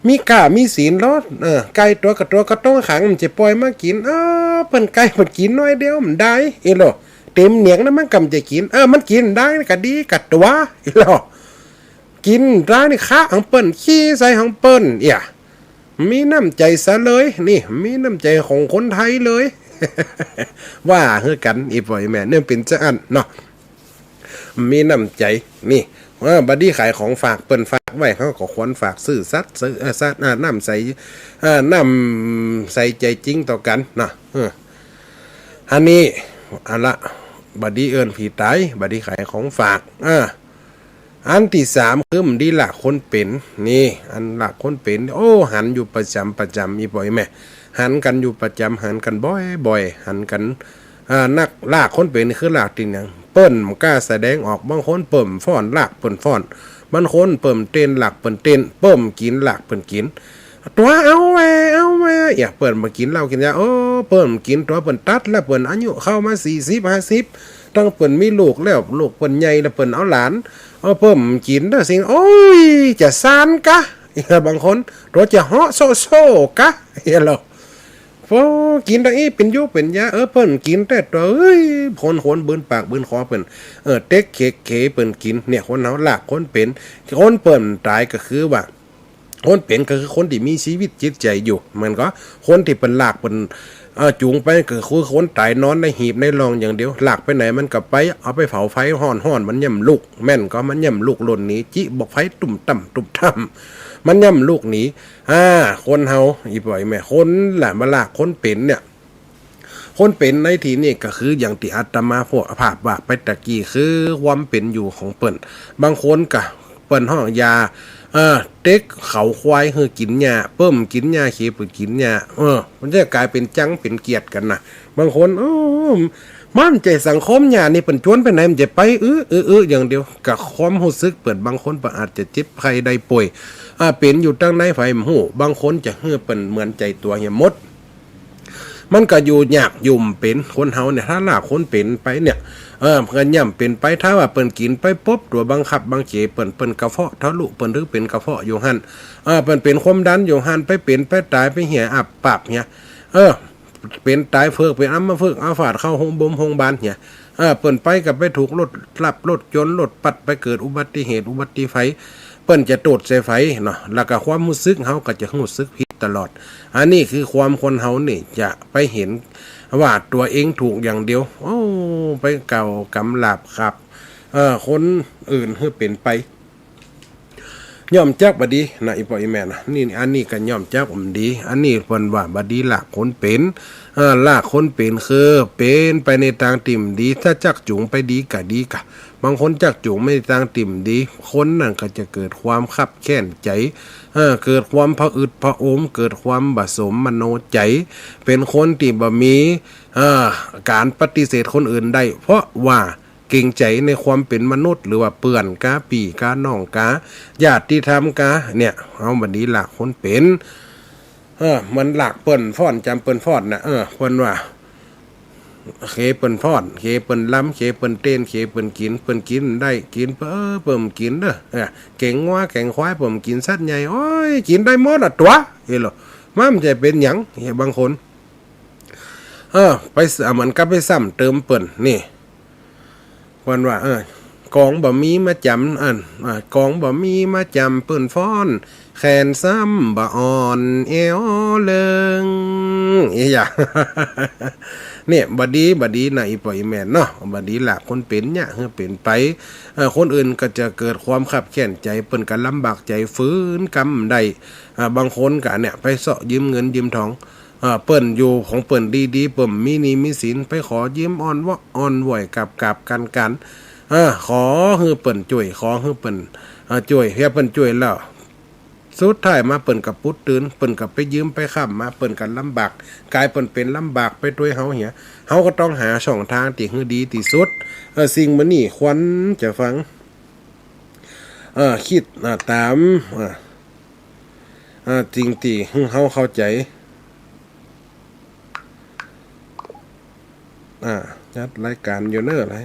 มีก้ามีศีลลอ เออ ไก่ตั๋วก็ตั๋วก็ต้องขัง มันจะป่อยมากิ๋น เออ เปิ้นไก่เปิ้นกิ๋นหน้อยเดียวบ่ได้ อี้หลอ เต็มเหนียงนะมันก็บ่ใจ้กิ๋น เออ มันกิ๋นได้ก็ดีกับตั๋ว อี้หลอ กิ๋นได้นี่คะของเปิ้น ขี้ใส่ของเปิ้น เอี้ย มีน้ำใจ๋ซะเลย นี่ มีน้ำใจ๋ของคนไทยเลย ว่าหื้อกั๋น อี่ป้ออี่แม่ เนี่ยเป๋นจังอั้นเนาะ มีน้ำใจ๋ นี่ เออ บ่ดีขายของฝาก เปิ้นฝากไว้ เฮาก็ควรฝากซื่อสัตย์ ซื่อ เออ สัตย์ อ่า น้ำใส เออ น้ำใสใจ๋จริงต่อกั๋นเนาะ เออ อันนี้ อันละ บ่ดีเอิ้นผีต๋าย บ่ดีขายของฝาก อ่า อันตี้สามคือบ่ดีลากคนเป๋น นี่ อันลากคนเป๋น โอ้ หันอยู่ประจ๋ำประจ๋ำ อี่ป้ออี่แม่ หันกั๋นอยู่ประจ๋ำ หันกั๋นบ่อยๆ หันกั๋น อ่า นักลากคนเป๋นนี่คือลากตี้หยัง เปิ้นบ่ก้าแสดงออก บางคนเปิ้นฟ้อน ลากเปิ้นฟ้อน บางคนเปิ้นเต้น ลากเปิ้นเต้น เปิ้นกิ๋น ลากเปิ้นกิ๋น ตั๋วเอาแว เอาแว เอี้ย เปิ้นบ่กิ๋นเหล้ากิ๋นยา โอ้ เปิ้นกิ๋นตั๋ว เปิ้นตัดแล้ว เปิ้นอายุเข้ามาสี่สิบห้าสิบ ตั้งเปิ้นมีลูกแล้ว ลูกเปิ้นใหญ่แล้ว เปิ้นเอาหลาน เออ เปิ้นกิ๋นเด้อสิ่ง โอ้ย จะซ่านกะ เอี้ย บางคนตั๋วจะเฮาะโซะโซะกะ เอี้ยหลอ โอ้ กิ๋นตังอี้เป๋นอยู่เป๋นยา เออ เปิ้นกิ๋นแต่ตั๋ว เอ้ย คนคนบืนปากบืนคอเปิ้น เออ เต็กเขกเขเปิ้นกิ๋น เนี่ย คนเฮาลากคนเป๋น คนเปิ้นต๋ายก็คือว่า คนเป๋นก็คือคนตี้มีชีวิตจิตใจ๋อยู่ เหมือนกับคนตี้เปิ้นลากเปิ้น เออ จู๋งไปก็คือคนต๋ายนอนในหีบในร่องอย่างเดียว ลากไปไหนมันก็ไป เอาไปเผาไฟฮ้อนๆ มันย่ำลุก แม่นก่อ มันย่ำลุกล่นหนี จิบอกไฟตุ้มตั้มตุ้มตั้ม มันย่ำลุกหนี อ่า คนเฮา อีป่อยแม่ คนละมาลากคนเป๋นเนี่ย คนเป๋นในตี้นี่ก็คืออย่างตี้อาตมาภาพว่าไปตะกี้ คือความเป๋นอยู่ของเปิ้น บางคนก็เปิ้นฮ้องยา เออ เต็กเขาควายหื้อกิ๋นหญ้า เปิ้นกิ๋นหญ้า เขเปิ้นกิ๋นหญ้า เออ มันจะก๋ายเป๋นจังเป๋นเกียดกั๋นนะ บางคน เออ มันใจ้สังคมหญ้านี่ เปิ้นจวนไปไหนมันจะไป อื้อ อื้อ อื้อ อย่างเดียว กับความฮู้สึกเปิ้น บางคนเปิ้นอาจจะเจ็บไข้ได้ป่วย อ่า เป๋นอยู่ตังในใผบ่ฮู้ บางคนจะหื้อเปิ้นเหมือนใจ้ตั๋วเหียหมด มันก็อยู่ยากอยู่บ่เป๋น คนเฮาเนี่ย ถ้าลากคนเป๋นไปเนี่ย เออ มันก็ย่ำเป๋นไป ถ้าว่าเปิ้นกิ๋นไปปุ๊บ ตั๋วบังคับบังเขเปิ้น เปิ้นกระเพาะทะลุ เปิ้นถึงเป๋นกระเพาะอยู่หั้น เออ เปิ้นเป๋นความดันอยู่หั้น ไปเป๋นไปต๋ายไปเหียอับปับเนี่ย เออ เป๋นต๋ายเผิก เป๋นอัมพฤกษ์อัมพาต เข้าโฮงบงโฮงบาลเนี่ย เออ เปิ้นไปก็ไปถูกรถลับ รถจน รถปัด ไปเกิดอุบัติเหตุ อุบัติภัย เปิ้นจะโต้ษใส่ใผเนาะ แล้วก็ความฮู้สึกเฮาก็จะฮู้สึกผิดตลอด อันนี้คือความคนเฮานี่จะไปเห็นว่าตั๋วเองถูกอย่างเดียว โอ้ ไปกล่าวกำหยาบขับ เอ่อ คนอื่นหื้อเป๋นไป ย่อมจักบ่ดีนะ อีป่อยอีแม่นะ นี่ อันนี้ก็ย่อมจักบ่ดี อันนี้เปิ้นว่าบ่ดีลากคนเป๋น เออ ลากคนเป๋นคือเป๋นไปในตางตี้บ่ดี ถ้าจักจู๋งไปดีก็ดีกะ บางคนจักจู๋งไปในตางตี้บ่ดี คนนั้นก็จะเกิดความคับแค้นใจ๋ เออ เกิดความผะอืดผะอม เกิดความบ่สมมโนใจ๋ เป๋นคนตี้บ่มี เออ ก๋านปฏิเสธคนอื่นได้ เพราะว่าเกรงใจ๋ในความเป๋นมนุษย์ หรือว่าเปื้อนกา ปี้กา น้องกา ญาติธรรมกา เนี่ย เฮาบ่ดีลากคนเป๋น เออ เหมือนลากเปิ้นฟ้อน จ๋ำเปิ้นฟ้อนน่ะ เออ เปิ้นว่า เขเปิ้นฟ้อน เขเปิ้นลำ เขเปิ้นเต้น เขเปิ้นกิ๋น เปิ้นกิ๋นได้ กิ๋น เปิ้น เปิ้นกิ๋นเน่อ เออ แก๋งงัวแก๋งควาย เปิ้นกิ๋นสัตว์ใหญ่ โอ๊ย กิ๋นได้หมดอะตั๋ว เฮ้ยเหรอ มันจะเป๋นหยัง เฮ้ย บางคน เออ ไปส- เหมือนกับไปซ้ำเติมเปิ้น นี่ เปิ้นว่า เออ ก๋องบ่มีมาจ๋ำ อัน อ่า ก๋องบ่มีมาจ๋ำเปิ้นฟ้อน แขนซ้ำบ่อ่อนแอวเลิง อีหยัง เนี่ย บ่ดี บ่ดีนะ อีป่อยอีแม่เนาะ บ่ดีลากคนเป๋นเนี่ย หื้อเป๋นไป เอ่อ คนอื่นก็จะเกิดความคับแค้นใจ๋ เปิ้นก็ลำบากใจ๋ ฝืนกำได้ อ่า บางคนก็เนี่ย ไปเซาะยืมเงินยืมทอง เอ่อ เปิ้นอยู่ของเปิ้นดีๆ เปิ้นมีหนี้มีสิน ไปขอยืมอ้อนวะ อ้อนวอย กราบๆ กันๆ เออ ขอหื้อเปิ้นจ้วย ขอหื้อเปิ้น เอ่อ จ้วย เหียเปิ้นจ้วยแล้ว สุดท้ายมาเปิ้นก็ปุ๊ดตื่น เปิ้นก็ไปยืมไปค้ำมา เปิ้นก็ลำบาก ก๋ายเปิ้นเป๋นลำบากไปตวยเฮาเหีย เฮาก็ต้องหาช่องตางตี้หื้อดีตี้สุด เออ สิ่งหมู่นี้ควรจะฟัง เออ กึ๊ด อ่า ต๋าม อ่า อ่า สิ่งตี้หื้อเฮาเข้าใจ๋ อ่า จัดรายก๋านอยู่เน่อ หลาย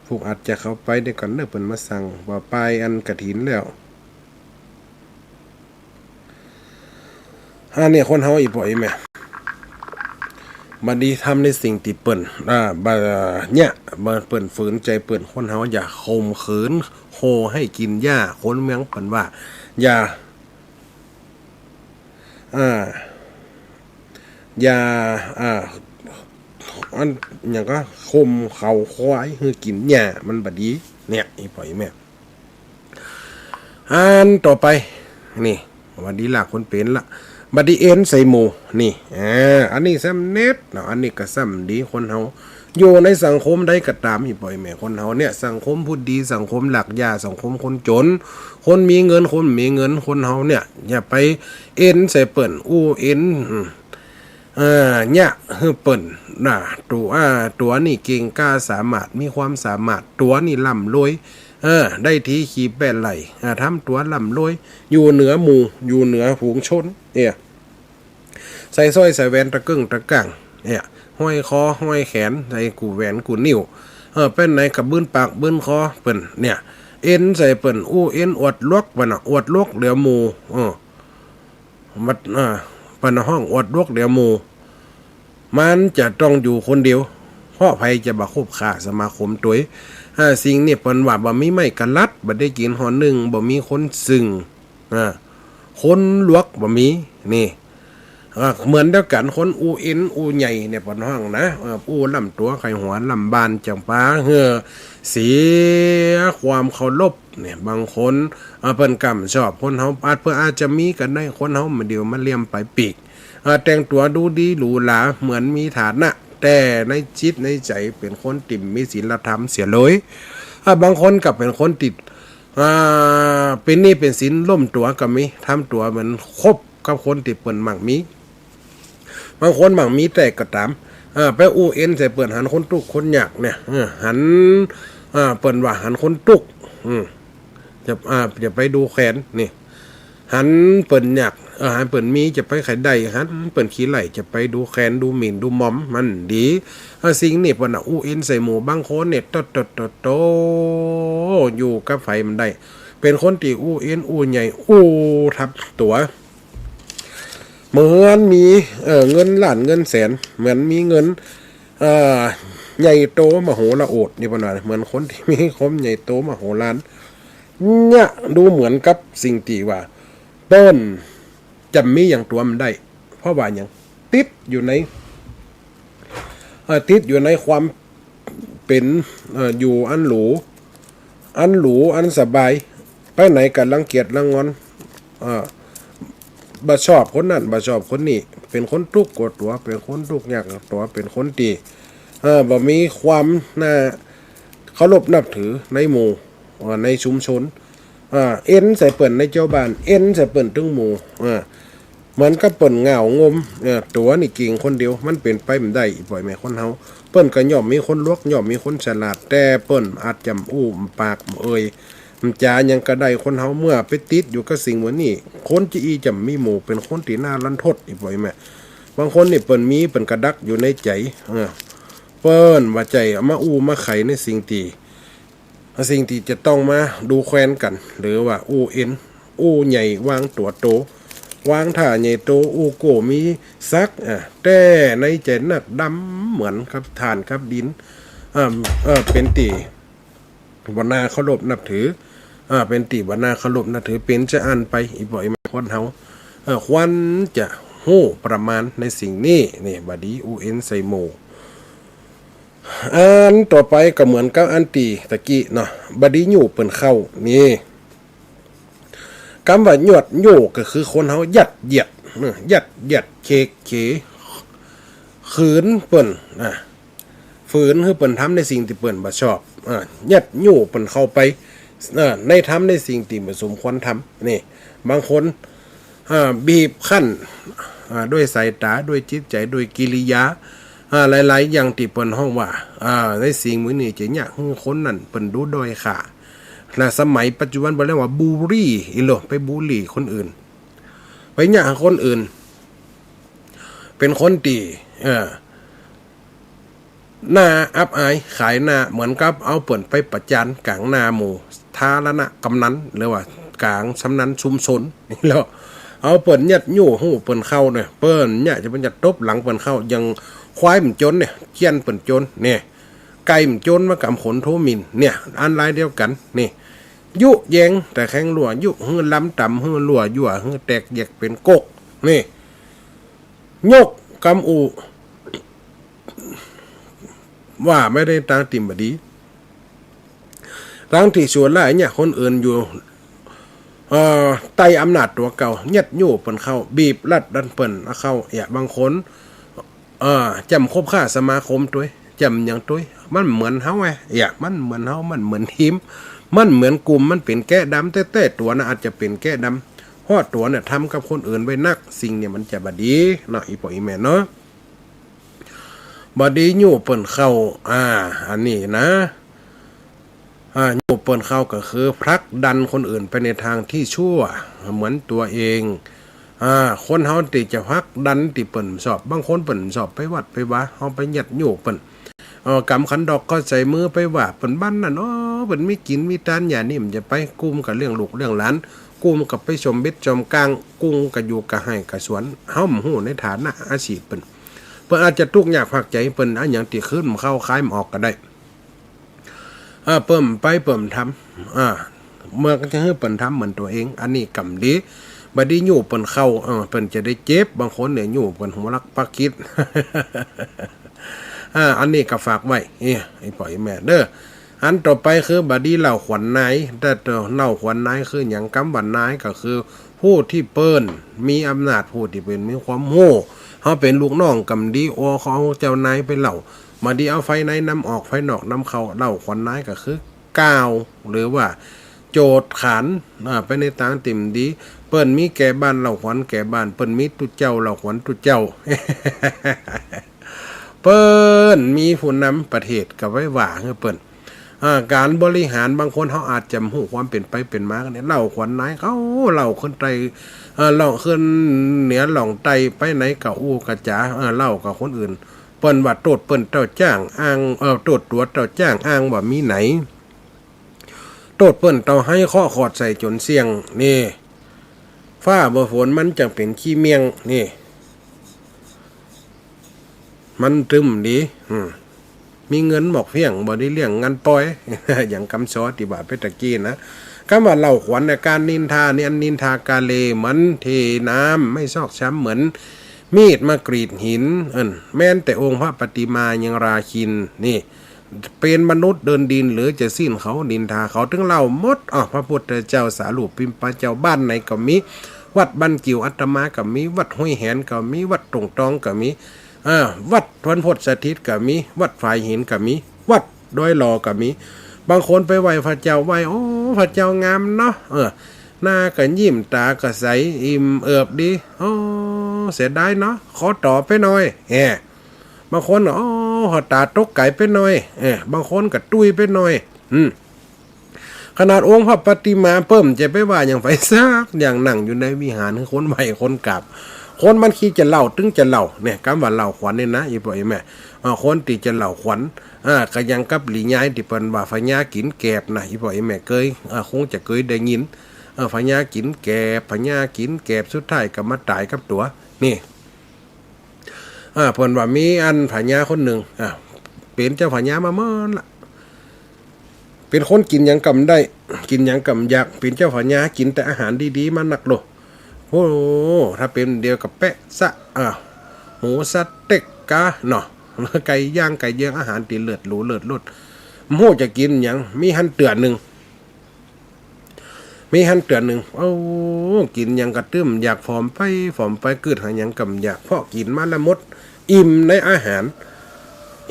ผู้อาจจะเข้าไปเดี๋ยวก่อนเน่อ เปิ้นมาสั่งว่าปายอันกฐินแล้ว อันนี้คนเฮา อีป่อยอีแม่ บ่ดีทำในสิ่งตี้เปิ้น อ่า บ่ เนี่ย บ่เปิ้นฝืนใจ๋เปิ้น คนเฮาอย่าข่มขืนโคหื้อกิ๋นหญ้า คนเมืองเปิ้นว่า อย่า อ่า อย่า อ่า อันหยังก็ ข่มเขาควายหื้อกิ๋นหญ้า มันบ่ดี เนี่ย อีป่อยอีแม่ อันต่อไป นี่ บ่ดีลากคนเป๋นละ บ่ดีเอ็นใส่หมู่ นี่ อ่า อันนี้ซ้ำเน็ดเนาะ อันนี้ก็ซ้ำดี คนเฮา อยู่ในสังคมใดก็ต๋าม อีป่อยแม่ คนเฮาเนี่ย สังคมผู้ดี สังคมลากหญ้า สังคมคนจ๋น คนมีเงิน คนบ่มีเงิน คนเฮาเนี่ย อย่าไปเอ็นใส่เปิ้น อู้เอ็น อืม เอ่อ เนี่ย หื้อเปิ้น น่ะ ตั๋ว ตั๋วนี่เก่งกล้าสามารถ มีความสามารถ ตั๋วนี่ร่ำรวย เออ ได้ทีขี่แป๊ไล่ อ่า ทำตั๋วร่ำรวย อยู่เหนือหมู่ อยู่เหนือฝูงชน เนี่ย ใส่สร้อยใส่แหวนตะเกิ่งตะกั่ง เนี่ย ห้อยคอห้อยแขน ใส่กู้แหวนกู้นิ้ว เออ ไปไหนก็บืนปากบืนคอเปิ้น เนี่ย เอ็นใส่เปิ้น อู้เอ็นอวดหลวก เปิ้นน่ะ อวดหลวกเหลือหมู่ เออ มัน อ่า เปิ้นฮ้องอวดหลวกเหลือหมู่ มันจะต้องอยู่คนเดียว เพราะใผจะบ่คบค้าสมาคมตวย อ่า สิ่งนี้เปิ้นว่าบ่มีไม้กะลัด บ่ได้กิ๋นห่อนึ่ง บ่มีคนซึ่ง อ่า คนหลวกบ่มี นี่ เอ่อ เหมือนเดียวกั๋น คนอู้เอ็นอู้ใหญ่เนี่ย เปิ้นฮ้องนะ เอ่อ อู้ล้ำตั๋วใค่หัวล้ำบ้าน จะปาหื้อเสียความเคารพเนี่ย บางคน เอ่อ เปิ้นก้ำชอบคนเฮา อาจ เปิ้นอาจจะมีก็ได้ คนเฮาบ่ดีมาเลียมปายปีก เอ่อ แต่งตั๋วดูดีหรูหรา เหมือนมีฐานะ แต่ในจิตในใจ๋เป๋นคนตี้บ่มีศีลธรรมเสียเลย เอ่อ บางคนก็เป๋นคนตี้ อ่า เป๋นหนี้เป๋นสินล้มตั๋วก็มี ทำตั๋วเหมือนคบกับคนตี้เปิ้นมั่งมี บางคนมั่งมีแต๊ก็ต๋าม เอ่อ ไปอู้เอ็นใส่เปิ้น หันคนตุ๊กข์คนยากเนี่ย เออ หัน อ่า เปิ้นว่าหันคนตุ๊กข์ อืม จะ อ่า จะไปดูแคลนนี่ หันเปิ้นยาก เอ่อ หันเปิ้นมีจะไปใค่ได้ หันเปิ้นขี้ไล่จะไปดูแคลนดูหมิ่นดูหมอม มันดี เอ่อ สิ่งนี้เปิ้นน่ะอู้เอ็นใส่หมู่ บางคนเนี่ย โตะโตะโตะโตะ อยู่กับใผบ่ได้ เป๋นคนตี้อู้เอ็นอู้ใหญ่ อู้ทับตั๋ว เหมือนมี เอ่อ เงินล้านเงินแสน เหมือนมีเงิน เอ่อ ใหญ่โตมโหฬารโอษย์ นี่เปิ้นว่า เหมือนคนตี้มีความใหญ่โตมโหฬาร เนี่ย ดูเหมือนกับสิ่งตี้ว่า เปิ้นจะมีหยังตั๋วบ่ได้ เพราะว่าหยัง ติดอยู่ใน เอ่อ ติดอยู่ในความเป๋น เอ่อ อยู่อันหรู อันหรู อันสบาย ไปไหนก็รังเกียจรังงอน เอ่อ บ่ชอบคนนั้น บ่ชอบคนนี้ เป๋นคนตุ๊กข์กั๋วตั๋ว เป๋นคนตุ๊กข์ยากกั๋วตั๋ว เป๋นคนตี้ เอ่อ บ่มีความน่าเคารพนับถือในหมู่ เอ่อ ในชุมชน เอ่อ เอ็นใส่เปิ้นในจาวบ้าน เอ็นใส่เปิ้นตึงหมู่ เอ่อ เหมือนกับเปิ้นเหงางม เอ่อ ตั๋วนี่เก่งคนเดียว มันเป๋นไปบ่ได้ อีป้ออีแม่คนเฮา เปิ้นก็ย่อมมีคนหลวก ย่อมมีคนฉลาด แต่เปิ้นอาจจะอู้ปากเอ่ยจ๋าหยังก็ได้ คนเฮาเมื่อไปติดอยู่กับสิ่งเหมือนนี้ คนจะอี้จะมีหมู่ เป๋นคนตี้น่ารันทด อีป้ออีแม่ บางคนนี่เปิ้นมี เปิ้นกระดักอยู่ในใจ๋ เออ เปิ้นบ่ใจ้เอามาอู้มาไขในสิ่งตี้ สิ่งตี้จะต้องมาดูแควนกั๋น หรือว่าอู้เอ็น อู้ใหญ่ วางตั๋วโต วางท่าใหญ่โต อู้โก้มีศักดิ์ อ่า แต่ในใจ๋นักดำเหมือนกับถ่านกับดิน อ่า เอ่อ เป๋นตี้บ่น่าเคารพนับถือ อ่า เป๋นตี้บ่น่าเคารพนับถือ เป๋นจาอั้นไป อีป้ออีแม่คนเฮา เอ่อ ควรจะฮู้ประมาณในสิ่งนี้ นี่ บ่ดีอู้เอ็นใส่หมู่ อันต่อไปก็เหมือนกับอันตี้ตะกี้เนาะ บ่ดียุเปิ้นเข้า นี่ กำว่ายัดยุก็คือคนเฮายัดเยียด เออ ยัดเยียดเขกเข ขืนเปิ้น อ่ะ ฝืนหื้อเปิ้นทำในสิ่งตี้เปิ้นบ่ชอบ อ่า ยัดยุเปิ้นเข้าไป เอ่อ ในทำในสิ่งตี้บ่สมควรทำ นี่ บางคน อ่า บีบคั้น อ่า ด้วยสายต๋า ด้วยจิตใจ๋ ด้วยกิริยา อ่า หลายๆ อย่างตี้เปิ้นฮ้องว่า อ่า ในสิ่งเหมือนนี้จะเยียะหื้อคนนั้นเปิ้นดูด้อยค่า และสมัยปัจจุบันเปิ้นเรียกว่าบูลลี่ อีโหล่ะ ไปบูลลี่คนอื่น ไปเยียะหื้อคนอื่น เป๋นคนตี้ เอ่อ น่าอับอายขายหน้า เหมือนกับเอาเปิ้นไปประจานก๋างหน้าหมู่ธารณะกำนัน หรือว่าก๋างสำนักชุมชน แล้วเอาเปิ้นยัดยุหื้อเปิ้นเข้าเนี่ย เปิ้นเนี่ยจะ เปิ้นจะตบหลังเปิ้นเข้า อย่างควายมันจ๋นเนี่ย เคี่ยนเปิ้นจ๋นเนี่ย ไก่มันจ๋นมากำขนถูหมิ่นเนี่ย อันลายเดียวกั๋น นี่ ยุแยงตะแคงลัว ยุหื้อลำต่ำ หื้อลัว ยั่วหื้อแตกแยกเป๋นก๊ก นี่ ยกกำอู้ ว่าไปในตางตี้บ่ดี ตางตี้ชั่วร้ายเยียะคนอื่นอยู่ เอ่อ ใต้อำนาจตั๋วเก่า ยัดยุเปิ้นเข้า บีบรัดดันเปิ้นเข้า เยียะ บางคน เอ่อ จำคบค้าสมาคมตวย จำหยังตวย มันเหมือนเฮาไง เยียะ มันเหมือนเฮา มันเหมือนทีม มันเหมือนกลุ่ม มันเป๋นแกะดำ แต่ แต่ตั๋วน่ะอาจจะเป๋นแกะดำ เพราะตั๋วเนี่ยทำกับคนอื่นไว้นัก สิ่งเนี่ยมันจะบ่ดีเนาะ อีป้ออีแม่เนาะ บ่ดียุเปิ้นเข้า อ่า อันนี้นะ อ่า ยุเปิ้นเข้าก็คือผลักดันคนอื่นไปในทางตี้ชั่วเหมือนตั๋วเอง อ่า คนเฮาตี้จะผลักดันตี้เปิ้นบ่ชอบ บางคนเปิ้นบ่ชอบไปวัดไปวา เฮาไปยัดยุเปิ้น เอ่อ กำขันดอกเข้าใส่มือไปว่าเปิ้นบั้นนั่น โอ้ เปิ้นมีกิ๋นมีตานอย่างนี้ มันจะไปกุมกับเลี้ยงลูกเลี้ยงหลาน กุมกับไปชมเบ็ดชมก้าง กุมกับอยู่กับไฮ่กับสวน เฮาบ่ฮู้ในฐานะอาชีพเปิ้น เปิ้นอาจจะตุ๊กข์ยากพากใจ๋ เปิ้นอันหยังตี้คืนบ่เข้าขายบ่ออกก็ได้ อ่า เปิ้นไปเปิ้นทำ อ่า เมื่อก็จะหื้อเปิ้นทำเหมือนตั๋วเอง อันนี้กำดี บ่ดียู้เปิ้นเข้า เออ เปิ้นจะได้เจ็บ บางคนเนี่ยยู้เปิ้นหัวลักปักกิด อ่า อันนี้ก็ฝากไว้ เอ้ย ไอ้ป้อไอ้แม่เด้อ อันต่อไปคือบ่ดีเล่าขวัญนาย แต่เหล้าขวัญนายคือหยัง กำว่า นาย ก็คือผู้ตี้เปิ้นมีอำนาจ ผู้ตี้เปิ้นมีความฮู้ เฮาเป๋นลูกน้องก็ดี โอ้ เขาเอาเจ้านายไปเล่า บ่ดีเอาไฟในนำออก ไฟนอกนำเข้า เล่าขวัญนายก็คือ กล่าว หรือว่าโจทย์ขาน อ่า ไปในตางตี้บ่ดี เปิ้นมีแก่บ้านเล่าขวัญแก่บ้าน เปิ้นมีตุ๊เจ้าเล่าขวัญตุ๊เจ้า เปิ้นมีผู้นำประเทศก็ไปว่าหื้อเปิ้น อ่า ก๋านบริหาร บางคนเฮาอาจจะบ่ฮู้ความเป๋นไปเป๋นมากั๋นเนี่ย เล่าขวัญนายเขา เล่าขึ้นใต้ เอ่อ เล่าขึ้นเหนือล่องใต้ ไปไหนก็อู้ก็จ๋า เอ่อ เล่ากับคนอื่น เปิ้นว่าโต้ษเปิ้นเต้าจ้าง อ้าง เอ่อ โต้ษตั๋วเต้าจ้าง อ้างว่ามีไหน โต้ษเปิ้นเต้าไฮเคราะห์ขอดใส่จ๋นเสี้ยง นี่ ฟ้าบ่ฝนมันจักเป๋นขี้เมี่ยง นี่ มันตึมดี อืม มีเงินหมอกเพี้ยง บ่ได้เลี้ยงงานปอย อย่างกำซอตี้ว่าไปตะกี้นะ กำว่าเล่าขวัญเนี่ย ก๋านนินทาเนี่ย อันนินทากาเลเหมือนเทน้ำ ไม่ซอกช้ำเหมือนมีดมากรีดหิน เอิ่น แม้นแต่องค์พระปฏิมายังราคิณ นี่ เป๋นมนุษย์เดินดิน หรือจะซี้นเขานินทาเขา ตึงเล่าหมด อ้อ พระพุทธเจ้าสารูปปิมปะเจ้า บ้านไหนก็มี วัดบ้านกิ่วอาตมาก็มี วัดห้วยแหนก็มี วัดตงตองก็มี อ่า วัดวัดโพธิ์สถิตก็มี วัดฝายหินก็มี วัดดอยหล่อก็มี บางคนไปไหว้พระเจ้า ไหว้ โอ้ พระเจ้างามเนาะ เออ หน้าก็ยิ้ม ต๋าก็ใส อิ่มเอิบดี โอ้ เสียดายเนาะ ขอต่อไปหน่อย แหม บางคน โอ้ ต๋าตกไก๋ไปหน่อย เออ บางคนก็ตุ้ยไปหน่อย อืม ขนาดองค์พระปฏิมาเปิ้นจะไปว่าหยังใผสักอย่าง นั่งอยู่ในวิหาร คือคนไหว้คนกราบ คนมันขี้จะเล่า ตึงจะเล่า เนี่ย กำว่าเล่าขวัญเนี่ยนะ อีป้ออีแม่ อ่า คนตี้จะเล่าขวัญ อ่า ก็อย่างกับหลียายตี้เปิ้นว่าพญากิ๋นแกบนะ อีป้ออีแม่เกย อ่า คงจะเกยได้ยิน เออ พญากิ๋นแกบ พญากิ๋นแกบ สุดท้ายก็มาต๋ายกับตั๋ว นี่ อ่า เปิ้นว่ามีอันพญาคนนึ่ง อ่า เป๋นเจ้าพญามาเมินละ เป๋นคนกิ๋นหยังก็บ่ได้ กิ๋นหยังก็บ่อยาก เป๋นเจ้าพญากิ๋นแต่อาหารดีๆ มานักโล โอ้ ถ้าเป๋นเดียวกับแปะซะ อ่า หมูสะเต๊กกาเนาะ ไก่ย่างไก่เยือง อาหารตี้เลิศหรูเลิศรส บ่ฮู้จะกิ๋นหยัง มีหั้นเตื้อนึ่ง มีหั้นเตื้อนึ่ง โอ้ กิ๋นหยังก็ตึมอยาก ผอมไปผอมไป กึ๊ดหาหยังก็บ่อยาก เพราะกิ๋นมาแล้วหมด อิ่มในอาหาร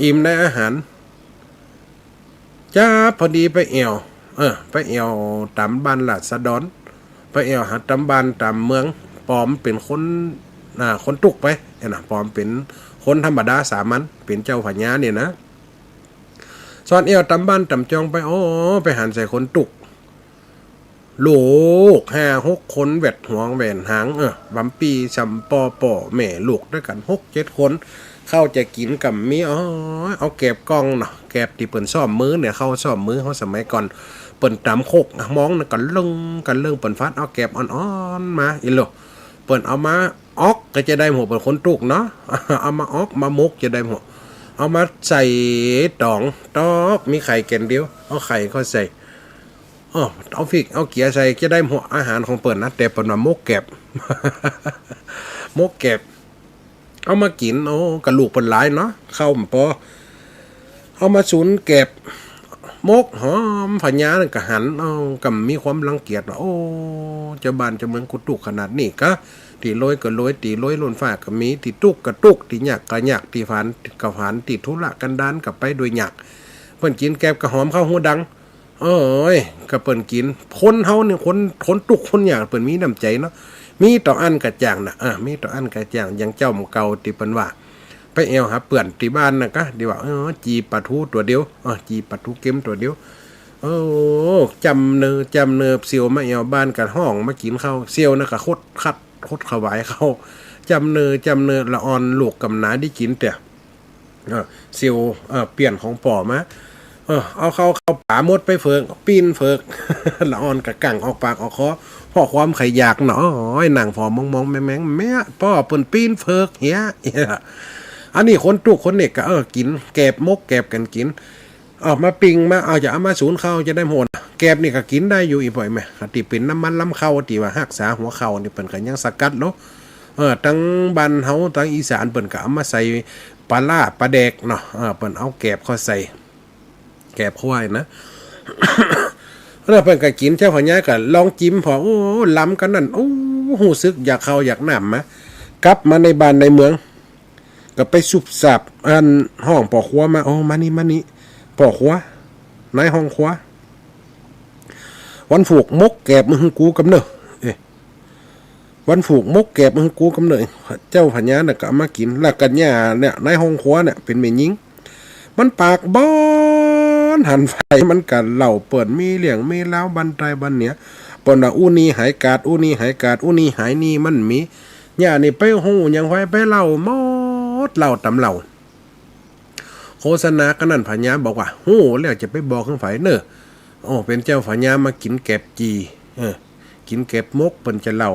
อิ่มในอาหาร จ๊าบ พอดีไปแอ่ว เออ ไปแอ่วต๋ามบ้านราษฎร ไปแอ่วหาต๋ามบ้านต๋ามเมือง ปลอมเป๋นคน อ่า คนตุ๊กไป หั้นนะ ปลอมเป๋นคนธรรมดาสามัญ เป๋นเจ้าพญาเนี่ยนะ ส่อนแอ่วต๋ามบ้านต๋ามจองไป โอ้ ไปหันใส่คนตุ๊ก ลูกห้าหกคน แหวดหัวแหวนหาง เออ บำปี้ซำปอ ป้อแม่ลูกตวยกั๋นหกเจ็ดคน ข้าวจะกิ๋นก็บ่มี โอ้ย เอาแกบก้องเนาะ แกบตี้เปิ้นซ้อมมือเนี่ย ข้าวซ้อมมือเฮาสมัยก่อน เปิ้นต๋ำโคก มองนั่นก็เลิ่งก็เลิ่ง เปิ้นฟัดเอาแกบอ่อนๆ มา อีโหล เปิ้นเอามาอ๊อกก็จะได้หัว เปิ้นคนตุ๊กเนาะ เอามาอ๊อกมาหมกจะได้หัว เอามาใส่ต๋อง ต๊อก มีไข่แก่นเดียว เอาไข่เข้าใส่ อ้อ เอาพริกเอาเกลือใส่ จะได้หัวอาหารของเปิ้นนะ แต่เปิ้นว่าหมกแกบ หมกแกบ เอามากิ๋น โอ้ กะลูกเปิ้นหลายเนาะ ข้าวบ่ปอ เอามาสูนแกบ หมกหอม พญานั่นก็หัน เอ้า ก็มีความรังเกียจว่า โอ้ เจ้าบ้านเจ้าเมืองกูตุ๊กขนาดนี้กา ตี้รวยก็รวย ตี้รวยล้นฟ้าก็มี ตี้ตุ๊กก็ตุ๊ก ตี้ยากก็ยาก ตี้ผานก็ผาน ตี้ทุรกันดารก็ไปโดยยาก เปิ้นกิ๋นแกบก็หอมเข้าหูดัง โอ้ย ก็เปิ้นกิ๋น คนเฮาเนี่ย คน คนตุ๊กคนยาก เปิ้นมีน้ำใจ๋เนาะ มีต่ออั้นกะจ้างนะ อ่า มีต่ออั้นกะจ้าง อย่างเจ้าหมู่เก่าตี้เปิ้นว่า ไปแอ่วหาเปื้อนตี้บ้านนะกา ตี้ว่า เออ จี่ป๋าทูตั๋วเดียว เออ จี่ป๋าทูเก็มตั๋วเดียว โอ้ จำเนอ จำเนอ เสี่ยวมาแอ่วบ้านก็ฮ้องมากิ๋นข้าว เสี่ยวนะก็ขดขัด ขดขวายข้าว จำเนอ จำเนอ ละอ่อนลูกก็บ่หนาได้กิ๋นเตื้อ เออ เสี่ยว เออ เปี้ยนของป้อมา เออ เอาข้าว ข้าวป๋าหมดไปเผิก ปิ้นเผิก ละอ่อนก็กั้งออกปากออกคอ เพราะความใค่อยากเนาะ โอ้ย นั่งผ่อมองๆ แมงๆ แม่ ป้อเปิ้นปิ้นเผิกเหีย อันนี้คนตุ๊กคนนี้ก็ เออ กิ๋นแกบ หมกแกบกั๋นกิ๋น เอามาปิ้งมา เอา จะเอามาสูนข้าวจะได้หัว แกบนี่ก็กิ๋นได้อยู่ อี่ป้ออี่แม่ ตี้เป๋นน้ำมันลำเข่า ตี้ว่าฮักษาหัวเข่านี่ เปิ้นก็ยังสกัดลอ เออ ตังบ้านเฮา ตังอีสาน เปิ้นก็เอามาใส่ปลาร้าปลาแดกเนาะ เออ เปิ้นเอาแกบเข้าใส่ แกบควายนะ แล้วเปิ้นก็กิ๋น เจ้าพญาก็ลองจิมผ่อ โอ้ ลำกั๋นนั่น โอ้ ฮู้สึกอยากข้าวอยากน้ำมา กลับมาในบ้านในเมือง ก็ไปสุบสาบ อัน ฮ้องป้อครัวมา โอ้ มานี่ มานี่ ป้อครัว นายฮ้องครัว วันฝุกร์มกแกบมาหื้อกูกำเน่อ เอ๊ะ วันฝุกร์มกแกบมาหื้อกูกำเน่อ เจ้าพญาน่ะก็เอามากิ๋น แล้วก็เนี่ย เนี่ย นายฮ้องครัวเนี่ย เป๋นแม่ญิง มันปากบอน หันไปมันก็เล่า เปิ้นมีเรื่องมีราวบั้นใต้บั้นเหนือ เปิ้นว่าอู้นี่หายกาด อู้นี่หายกาด อู้นี่หายหนี้ มันมี เนี่ยนี่ไปฮู้หยังไผ ไปเล่าหมด เล่าต๋ำเล่า โฆษณากั๋นนั่น พญาบอกว่า ฮู้แล้วจะไปบอกหื้อใผเน่อ โอ้ เป๋นเจ้าพญามากิ๋นแกบจี่ เออ กิ๋นแกบมก เปิ้นจะเล่า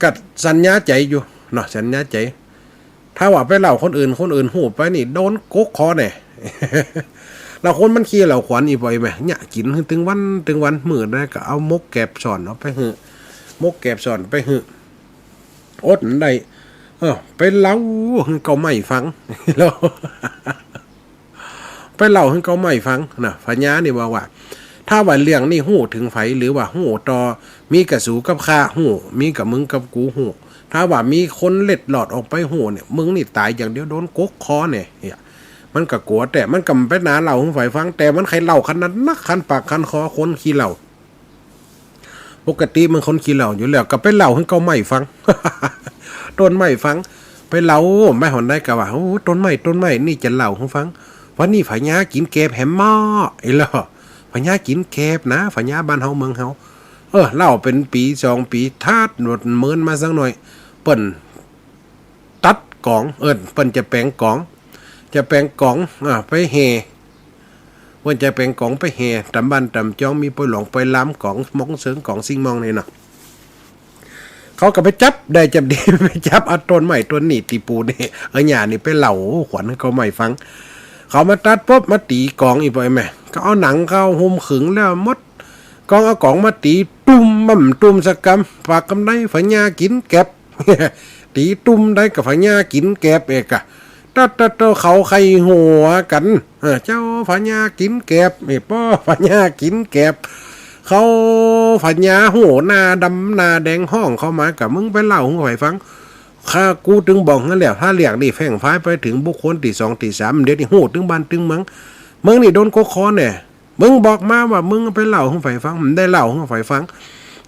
ก็สัญญาใจ๋อยู่เนาะ สัญญาใจ๋ ถ้าว่าไปเล่าคนอื่น คนอื่นฮู้ไปนี่ โดนกกคอแน่ แล้วคนมันขี้เหล้าขวัญ อี่ป้ออี่แม่ เนี่ย กิ๋นตึงวันตึงวัน มื้อใดก็เอามกแกบส่อนเอาไปหื้อ มกแกบส่อนไปหื้อ อดได้ เออ ไปเล่าหื้อเก๊าไม้ฟัง แล้ว ไปเล่าหื้อเก๊าไม้ฟังนะ พญานี่ว่าว่า ถ้าว่าเรื่องนี้ฮู้เถิงใผ หรือว่าฮู้ต่อ มีก้าสูกับข้าฮู้ มีก้ามึงกับกูฮู้ ถ้าว่ามีคนเล็ดลอดออกไปฮู้เนี่ย มึงนี่ต๋ายอย่างเดียว โดนกกคอแน่ เนี่ย มันก็กั๋ว แต่มันก็บ่ไปหนาเล่าหื้อใผฟัง แต่มันใค่เล่าคันนัก คันปากคันคอ คนขี้เหล้า ปกติมันคนขี้เหล้าอยู่แล้ว ก็ไปเล่าหื้อเก๊าไม้ฟัง ต้นไม้ฟัง ไปเล่า ไม้หอนได้ก็ว่า โอ้ ต้นไม้ ต้นไม้ นี่จะเล่าหื้อฟัง วันนี้พญากิ๋นแกบแหมม้อ ไอ้เหล้อ พญากิ๋นแกบนะ พญาบ้านเฮาเมืองเฮา เออ เล่าเป๋นปี๋สองปี๋ ทาดหนวดเมินมาสักหน่อย เปิ้นตัดก๋อง เออ เปิ้นจะแป๋งก๋อง จะแป๋งก๋อง อ่า ไปแห่ เปิ้นจะแป๋งก๋องไปแห่ ต๋ามบ้านต๋ามจอง มีปอยหลวงปอยลาม ก๋องมองเสิง ก๋องซิงมองนี่เนาะ เขาก็ไปจับได้จับดี ไปจับเอาต้นไม้ต้นนี้ตี้ปูนี่ เอาหญ้านี่ไปเล่าขวัญหื้อเก๊าไม้ฟัง เขามาตัดปุ๊บ มาตี๋ก๋อง อี่ป้ออี่แม่ ก็เอาหนังเข้าหุ้มขึงแล้วหมด ก็เอาก๋องมาตี๋ตุ้ม บ่าตุ้มสักกำ ปากกำใดพญากิ๋นแกบ ตี๋ตุ้มใดก็พญากิ๋นแกบเอกอะ ตัดตัดตัด เขาใค่หัวกั๋น เออ เจ้าพญากิ๋นแกบ ไอ้ป้อพญากิ๋นแกบ เขาพญาฮู้ หน้าดำหน้าแดง ฮ้องเข้ามา ก็มึงไปเล่าหื้อใผฟัง ข้ากูตึงบอกหื้อแล้ว ถ้าเรื่องนี้แพร่งพรายไปเถิงบุคคลตี้สองตี้สาม เดี๋ยวนี้ฮู้ตึงบ้านตึงเมือง มึงนี่โดนกกคอแน่ มึงบอกมาว่ามึงไปเล่าหื้อใผฟัง บ่ได้เล่าหื้อใผฟัง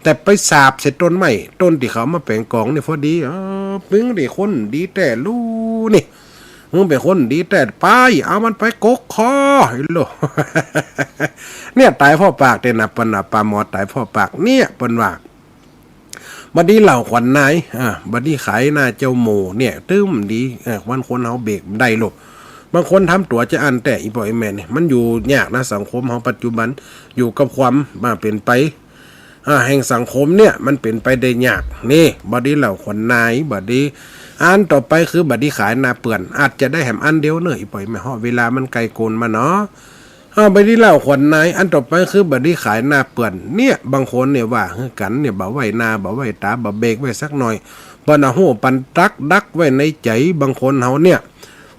แต่ไปสาบใส่ต้นไม้ ต้นตี้เขามาแป๋งก๋องนี่พอดี เออ มึงนี่คนดีแต๊ลูนี่ มึงเป๋นคนดีแต๊ ไป เอามันไปกกคอ ไอ้เหล้อ เนี่ย ต๋ายเพราะปากเนี่ยนะ เปิ้นว่า ป๋าหมอต๋ายเพราะปาก เนี่ย เปิ้นว่า บ่ดีเล่าขวัญนาย อ่า บ่ดีขายหน้าเจ้าหมู่เนี่ย ตึมดี เออ มันคนเฮาเบรกบ่ได้หรอก บางคนทำตั๋วจะอั้นแต๊ อี่ป้ออี่แม่นี่ มันอยู่ยากนะ สังคมเฮาปัจจุบัน อยู่กับความ อ่า เป๋นไป อ่า แห่งสังคมเนี่ย มันเป๋นไปได้ยาก นี่ บ่ดีเล่าขวัญนาย บ่ดี อันต่อไปคือบ่ดีขายหน้าเปื้อน อาจจะได้แหมอันเดียวเน่อ อี่ป้ออี่แม่ เพราะเวลามันใก้โกนมาเนาะ อ่า บ่ดีเล่าขวัญนาย อันต่อไปคือบ่ดีขายหน้าเปื้อน เนี่ย บางคนเนี่ยว่าหื้อกั๋นเนี่ย บ่ไหว้หน้า บ่ไหว้ต๋า บ่เบรกไว้สักหน่อย บ่น่าฮู้ปันตั๊กดักไว้ในใจ๋ บางคนเฮาเนี่ย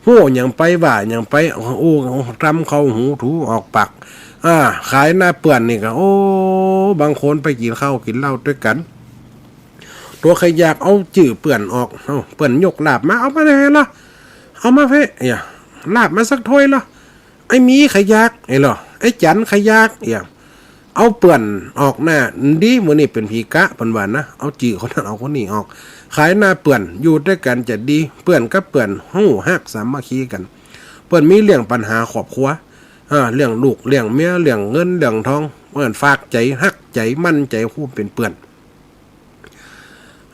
ฮู้หยังไปว่าหยังไป อู้ ตำเข้าหูถูออกปาก อ่า ขายหน้าเปื้อนนี่ก็ โอ้ บางคนไปกิ๋นข้าวกิ๋นเหล้าตวยกั๋น ตั๋วใค่อยากเอาจื้อเปื้อนออก เอ้า เปื้อนยกลาบมา เอามาแหน่เหรอ เอามาเพ่ เอี่ย ลาบมาสักถ้วยเหรอ ไอ้หมีใค่อยาก ไอ้เหล้อ ไอ้จั๋นใค่อยาก เอี่ย เอาเปื้อนออกหน้า ดี มื้อนี้เป๋นผีกะ เปิ้นว่านะ เอาจื้อคนนั้นเอาคนนี้ออก ขายหน้าเปื้อน อยู่ตวยกั๋นจะดี เปื้อนกับเปื้อนฮู้ฮักสามัคคีกั๋น เปื้อนมีเรื่องปัญหาครอบครัว อ่า เรื่องลูกเรื่องเมีย เรื่องเงินเรื่องทอง เปื้อนฝากใจ๋ ฮักใจ๋ มั่นใจ๋ ฮู้เป๋นเปื้อน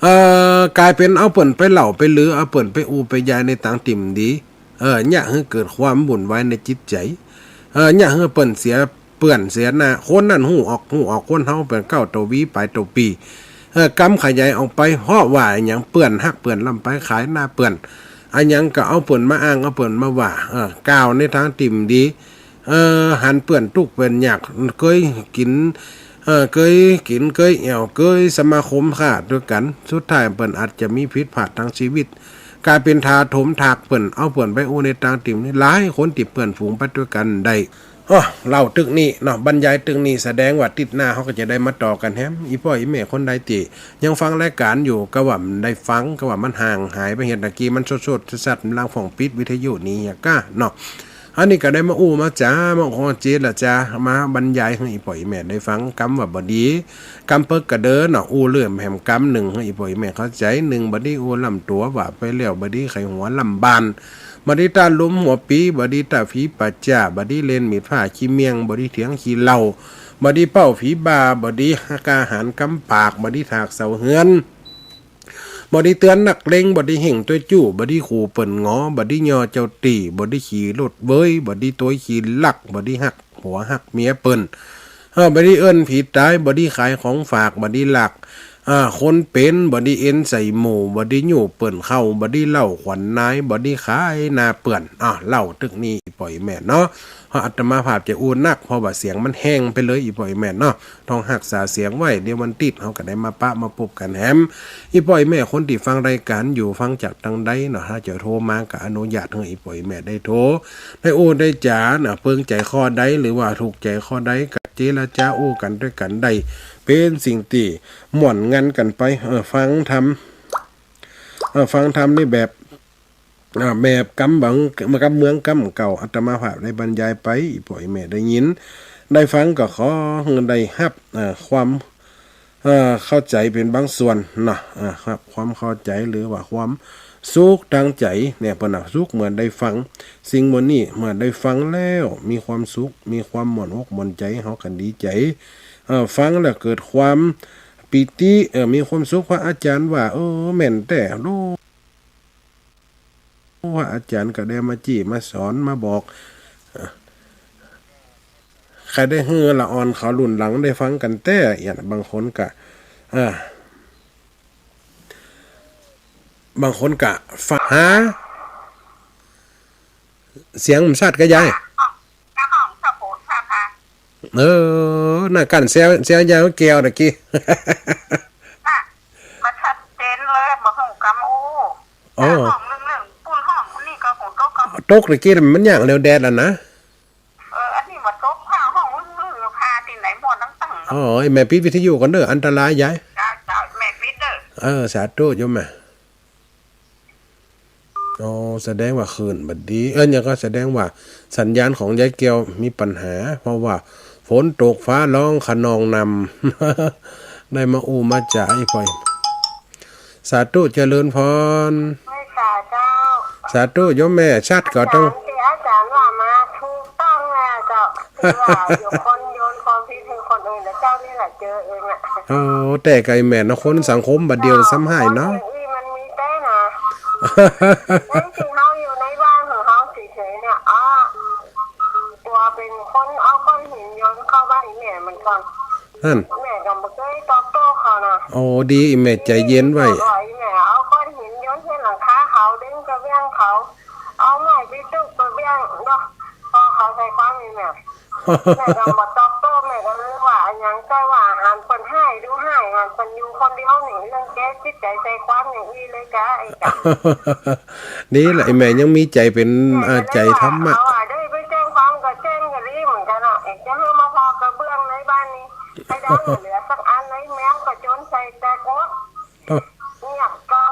เอ่อ ก๋ายเป๋นเอาเปิ้นไปเล่าไปลือ เอาเปิ้นไปอู้ไปยายในตางตี้บ่ดี เออ เยียะหื้อเกิดความวุ่นวายในจิตใจ๋ เออ เยียะหื้อเปิ้นเสียเปื้อนเสียหน้า คนนั้นฮู้ออก ฮู้ออก คนเฮาเป๋นเก๊าเต้าวี๋ป๋ายเต้าปี้ เออ กำขยายออกไป เพราะว่าอะหยัง เปื้อนฮักเปื้อนล้ำไป ขายหน้าเปื้อน อะหยังก็เอาเปิ้นมาอ้าง เอาเปิ้นมาว่า เออ กล่าวในตางตี้บ่ดี เอ่อ หันเปื้อนตุ๊กข์เปื้อนยาก เกยกิ๋น เอ่อ เกยกิ๋น เกยแอ่ว เกยสมาคมค้าตวยกั๋น สุดท้ายเปิ้นอาจจะมีผิดพลาดตางชีวิต ก๋ายเป๋นถาโถมถากเปิ้น เอาเปิ้นไปอู้ในตางติ่มนี้ หลายคนตี้เปื้อนฝูงไปตวยกั๋นได้ อ้อ เล่าตึกนี้เนาะ บรรยายตึกนี้ แสดงว่าติ๊ดหน้าเฮาก็จะได้มาต่อกั๋นแหม อี่ป้ออี่แม่คนใดตี้ยังฟังรายก๋านอยู่ ก็ว่ามันได้ฟัง ก็ว่ามันห่างหายไปเหีย ตะกี้มันสดๆ ชัดๆ มันลางฝ่องปิดวิทยุหนีเหียก้าเนาะ อันนี้ก็ได้มาอู้มาจ๋า มาขอเจรจา มาบรรยายหื้ออี่ป้ออี่แม่ได้ฟัง กำว่าบ่ดี กำเปิ๊กกะเดินเนาะ อู้เรื่องแหมกำนึ่งหื้ออี่ป้ออี่แม่เข้าใจ๋ นึ่งบ่ดีอู้ล้ำตั๋ว ว่าไปแล้วบ่ดีไขหัวล้ำบ้าน บ่ดีต้านลุมหัวปี๋ บ่ดีต้านผีป่าจ๊า บ่ดีเล่นมีดผ้าขี้เมี้ยง บ่ดีเถียงขี้เหล้า บ่ดีเป้าผีบ้า บ่ดีก้าหาญกำปาก บ่ดีถากเสาเฮือน บ่ดีเตือนนักเลง บ่ดีเฮ่งตวยจู้ บ่ดีขู่เปิ้นหงอ บ่ดีย่อเจ้าตี้ บ่ดีขี่รถเวย บ่ดีตวยขี้ลัก บ่ดีฮักผัวฮักเมียเปิ้น เออ บ่ดีเอิ้นผีต๋าย บ่ดีขายของฝาก บ่ดีลัก อ่า คนเป๋น บ่ดีเอ็นใส่หมู่ บ่ดียู้เปิ้นเข้า บ่ดีเหล้าขวัญนาย บ่ดีขายหน้าเปื้อน อ่า เล่าตึกนี้อี่ป้ออี่แม่เนาะ เพราะอาตมาภาพจะอู้นัก เพราะว่าเสียงมันแห้งไปเลยอี่ป้ออี่แม่เนาะ ต้องฮักษาเสียงไว้ เดี๋ยววันติ๊ดเฮาก็ได้มาปะมาปบกั๋นแหม อี่ป้ออี่แม่คนตี้ฟังรายก๋านอยู่ ฟังจากตางใดเนาะ ถ้าจะโทรมาก็อนุญาตหื้ออี่ป้ออี่แม่ได้โทร ได้อู้ได้จ๋าเนาะ เปิงใจ๋ข้อใด หรือว่าถูกใจ๋ข้อใด ก็เจรจาอู้กั๋นตวยกั๋นได้ เป๋นสิ่งตี้ม่วนงันกั๋นไป เออ ฟังธรรม เออ ฟังธรรมนี่แบบ อ่า แบบกำบัง กำเมืองกำเก่า อาตมาภาพได้บรรยายไป อี่ป้ออี่แม่ได้ยิน ได้ฟังก็ขอหื้อได้ฮับ เอ่อ ความ เอ่อ เข้าใจ๋เป๋นบางส่วนเนาะ เอ่อ ฮับความเข้าใจ๋ หรือว่าความสุขตางใจ๋เนี่ย เปิ้นว่าสุขเมื่อได้ฟัง สิ่งหมู่นี้เมื่อได้ฟังแล้ว มีความสุข มีความม่วนอกม่วนใจ๋ เฮาก็ดีใจ๋ เอ่อ ฟังแล้วเกิดความปีติ เอ่อ มีความสุข พระอาจ๋ารย์ว่า เออ แม่นแต๊ โอ้ พระอาจ๋ารย์ก็ได้มาจี้มาสอนมาบอก เอ่อ ใค่ได้หื้อละอ่อนเขารุ่นหลังได้ฟังกั๋นแต๊ เอี่ย บางคนก็ เอ่อ บางคนก็ฟัง ฮะ เสียงมันชัดก่ายาย เออ น่ะ กั้นเสียง เสียงยายแก้วตะกี้ น่ะ มันชัดเจนเลย บ่ฮู้กำอู้ อ๋อ ห้องนึ่งๆ ปุ้นห้อง ปุ้นนี่ก็ฝนตกก็ ตกตะกี้มันอย่างเดียวแดดแล้วนะ เออ อันนี้บ่ตก ผ้าห้องนึ่งๆ ผ้าตี้ไหนหมดตั้งๆ เนาะ อ๋อ ไอ้แม่ปิดวิทยุก่อนเด้อ อันตรายยาย จ้า จ้า แม่ปิดเด้อ เออ สาธุโยมแม่ อ๋อ แสดงว่าคลื่นบ่ดี เอ้ย เนี่ยก็แสดงว่าสัญญาณของยายแก้วมีปัญหา เพราะว่าฝนตกฟ้าร้องคะนองนำ ได้มาอู้มาจ๋าอี่ป้อ สาธุเจริญพร ไหว้สาเจ้า สาธุโยมแม่ ชัดก็ต้อง อาจ๋ารย์ตี้อาจ๋ารย์ว่ามาถูกต้องแล้วเจ้า คือว่าอยู่คนโยนความผิดหื้อคนอื่น แล้วเจ้านี่แหละเจอเองอะ โอ้ แต่ก็ไอ้แม่เนาะ คนสังคมบ่าเดี่ยวซ้ำฮ้ายเนาะ อย่างอี้มันมีแต๊นะ นั่นคือเฮาอยู่ในบ้านของเฮาเฉยๆ เนี่ย อ๋อ กั๋วเป๋นคนเอาก้อนหินโยนเข้าบ้านอี่แม่เหมือนกั๋น นั่น แม่ก็บ่เกยตอบโต้เขานะ โอ้ ดี อี่แม่ใจ๋เย็นไว้ แม่เอาก้อนหินโยนใส่หลังคาเขา ดึงกระเบื้องเขา เอาไม้ไปตุ๊บกระเบื้องเนาะ พอเขาใส่ความอี่แม่ แม่ก็บ่ตอบโต้ แม่ก็เลยว่าอะหยัง แต่ว่าหันเปิ้นฮ้ายดูฮ้าย หันเปิ้นอยู่คนเดียวนี่ เรื่องแก้จิตใจ๋ใส่ความอย่างอี้เลยก้า ไอ้ก้า นี่แหละ ไอ้แม่ยังมีใจ๋เป๋น แม่ก็เลยว่า อ่า ใจ๋ธรรมะ เอาอะ ได้ไปแจ้งความก็แจ้งก็ดีเหมือนกั๋นอะ ไอ้จะหื้อมาพอกระเบื้องในบ้านนี่ ให้ได้เหลือสักอัน ในแมวก็โจรใส่แตกหมด เออ เงียบเก่า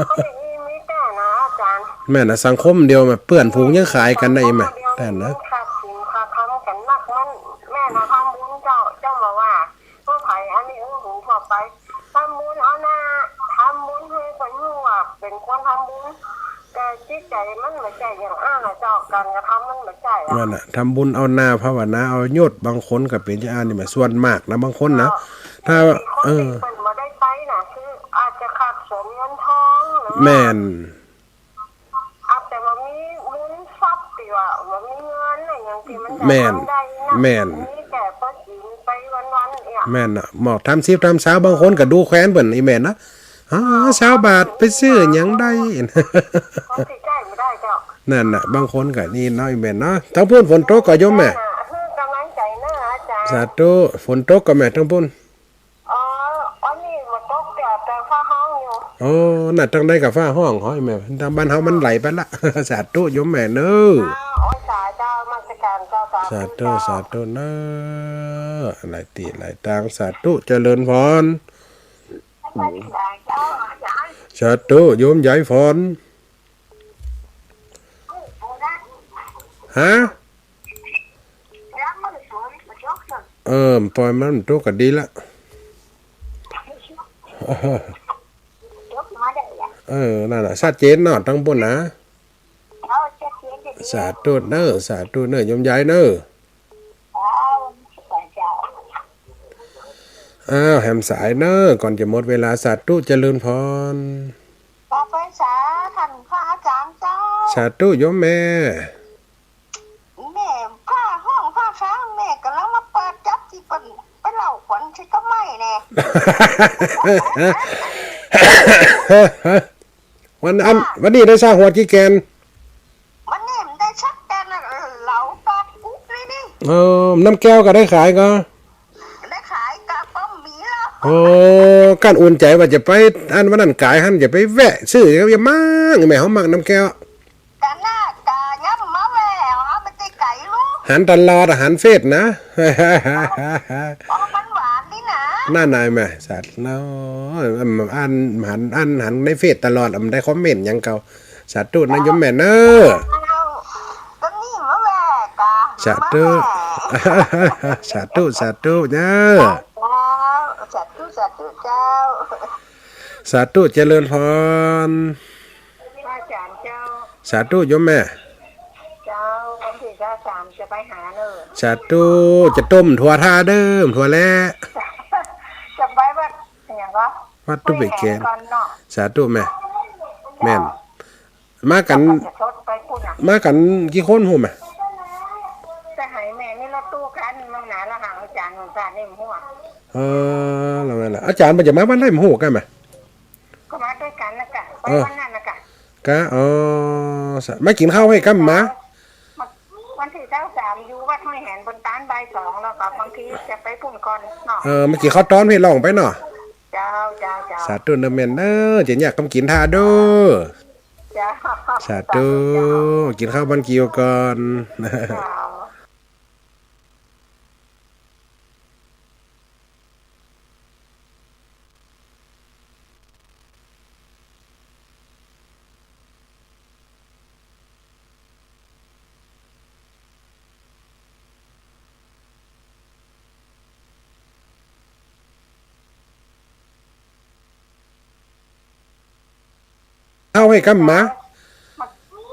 คนอย่างอี้มีแต๊นะอาจ๋ารย์ แม่นนะ สังคมเดียวแม่ เปื้อนฝูงยังขายกั๋นได้แม่ สังคมเดียว แต๊นะ มันขาดศีลขาดธรรมกั๋นนัก มัน แม่นะ ทำบุญเจ้า เจ้าบ่ว่า ผู้ใผอันนี้ เออ หูทั่วไป ทำบุญเอาหน้า ทำบุญหื้อคนฮู้ว่าเป๋นคนทำบุญ แต่จิตใจ๋มันบ่ใจ้อย่างอั้นนะเจ้า ก๋านกระทำมันบ่ใจ้อะ นั่นน่ะ ทำบุญเอาหน้า ภาวนาเอายศ บางคนก็เป๋นอย่างอั้นนี่แหม ส่วนมากนะ บางคนนะ เจ้า ถ้า แต่คน เออ ตี้เปิ้นบ่ได้ไปน่ะ คืออาจจะขาดเขินเงินทอง หรือว่า แม่น อาจจะบ่มีมูลทรัพย์ตี้ว่าบ่มีเงินอะหยังตี้มันจะ แม่น ทำได้นะ แม่น มีแต่เปิ้นกิ๋นไปวันๆ เนี่ย แม่นน่ะ หมอกทำสิบทำซาว บางคนก็ดูแควนเปิ้น อี่แม่นะ อ๋อ ซาวบาทไปซื้อหยังได้ คนตี้ใจ้บ่ได้เจ้า นั่นน่ะ บางคนก็นี่เนาะ อีแม่เนาะ ตางปู้นฝนตกก่อโยมแม่ เออ หื้อกำลังใจ๋เนาะอาจ๋ารย์ สาธุ ฝนตกก่อแม่ตางปู้น อ๋อ อันนี้บ่ตกเตื้อ แต่ฟ้าฮ้องอยู่ อ๋อ น่ะ ตางใดก็ฟ้าฮ้อง ฮ้อยแม่ ตางบ้านเฮามันไหลไปละ สาธุโยมแม่เนาะ อ้าว โอ้ย สาธุ นมัสก๋านเจ้า สาธุ สาธุ เจ้า สาธุเนาะ หลายตี้หลายตาง สาธุ เจริญพร สาธุ โยมยายพร ฮะ เออ ปล่อยมันตกก็ดีละ เออ นั่นน่ะ ชัดเจนเนาะ ตางปู้นนะ สาธุเนาะ สาธุเนาะ โยมยายเนาะ อ้าว แหมสายเนาะ ก่อนจะหมดเวลา สาธุ เจริญพร ขอไปสาท่านพระอาจ๋ารย์เจ้า สาธุโยมแม่ แม่ฟ้าฮ้องฟ้าค้าง แม่ก่ำลังมาเปิดจับตี้เปิ้นไปเล่าขวัญใส่ต้นไม้แน่ วันอัน วันนี้ได้สร้างหัวกี่แก่น วันนี้มันได้สักแก่นน่ะ เหลาตอกกุ๊กเลยนี่ เออ น้ำแก้วก็ได้ขายก่อ ได้ขายก็บ่มีแล้ว โอ้ ก้านอุ่นใจ๋ว่าจะไป อันวันนั้นก๋ายหั้น จะไปแวะซื้อ อย่ามั่ง แม่เฮามักน้ำแก้ว กะน่ากะย้ำมาแหวว เอาไปตีไก่ลูก หันตลอดอะ หันเฟซนะ อ๋อ มันหวานนี่นะ นั่นนายแม่ สาธุ อัน หัน อัน หันในเฟซตลอด มันได้คอมเมนต์หยังเก่า สาธุนะโยมแม่เนาะ เอา ก็นี่มาแหวกะ สาธุ มาแหวก สาธุ สาธุเนาะ เจ้า สาธุ สาธุเจ้า สาธุ เจริญพร พระอาจ๋ารย์เจ้า สาธุโยมแม่ เจ้า วันตี้ซาวสามจะไปหาเน่อ สาธุ จะต้มถั่วถ่าเด้อ ถั่วแระ จะไปวัดหยังก่อ วัดตุ๊เป๋แกน ไปแห่ก่อนเนาะ สาธุแม่ แม่น มากั๋น จะชดไปปู้นน่ะ มากั๋นกี่คนฮู้แม่ จะให้แม่มีรถตู้คันมั่งนะ แล้วหาอาจ๋ารย์ของข้านี่มั่ง เออ แล้วแม่นล่ะ อาจ๋ารย์มันจะมาวันใดมั่งฮู้ก่ะแม่ ก็มาตวยกั๋นนะกะ ไป เออ วันนั้นนะกะ กะ อ๋อ สะ มากิ๋นข้าวหื้อก่ำมา วันตี้ซาวสามอยู่วัดห้วยแหนบนตานบ่ายสอง แล้วก็บางทีจะไปปู้นก่อนเนาะ เออ มากิ๋นข้าวตอนหื้อลองไปเนาะ เจ้า เจ้า เจ้า สาธุเน่อแม่เน่อ จะยากกำกิ๋นถ่าเด้อ เจ้า สาธุ สาธุเจ้า กิ๋นข้าวบ้านกิ่วก่อน เจ้า ข้าวหื้อก่ำมา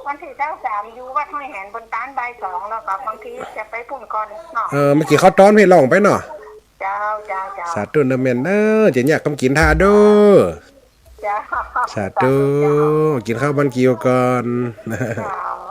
วันตี้ซาวสามอยู่วัดห้วยแหนบนตานบ่ายสอง แล้วก็บางทีจะไปปู้นก่อนเนาะ เออ มากิ๋นข้าวตอนหื้อลองไปเนาะ เจ้า เจ้า เจ้า สาธุเน่อแม่เน่อ จะยากกำกิ๋นถ่าเด้อ เจ้า สาธุ สาธุเจ้า กิ๋นข้าวบ้านกิ่วก่อน เจ้า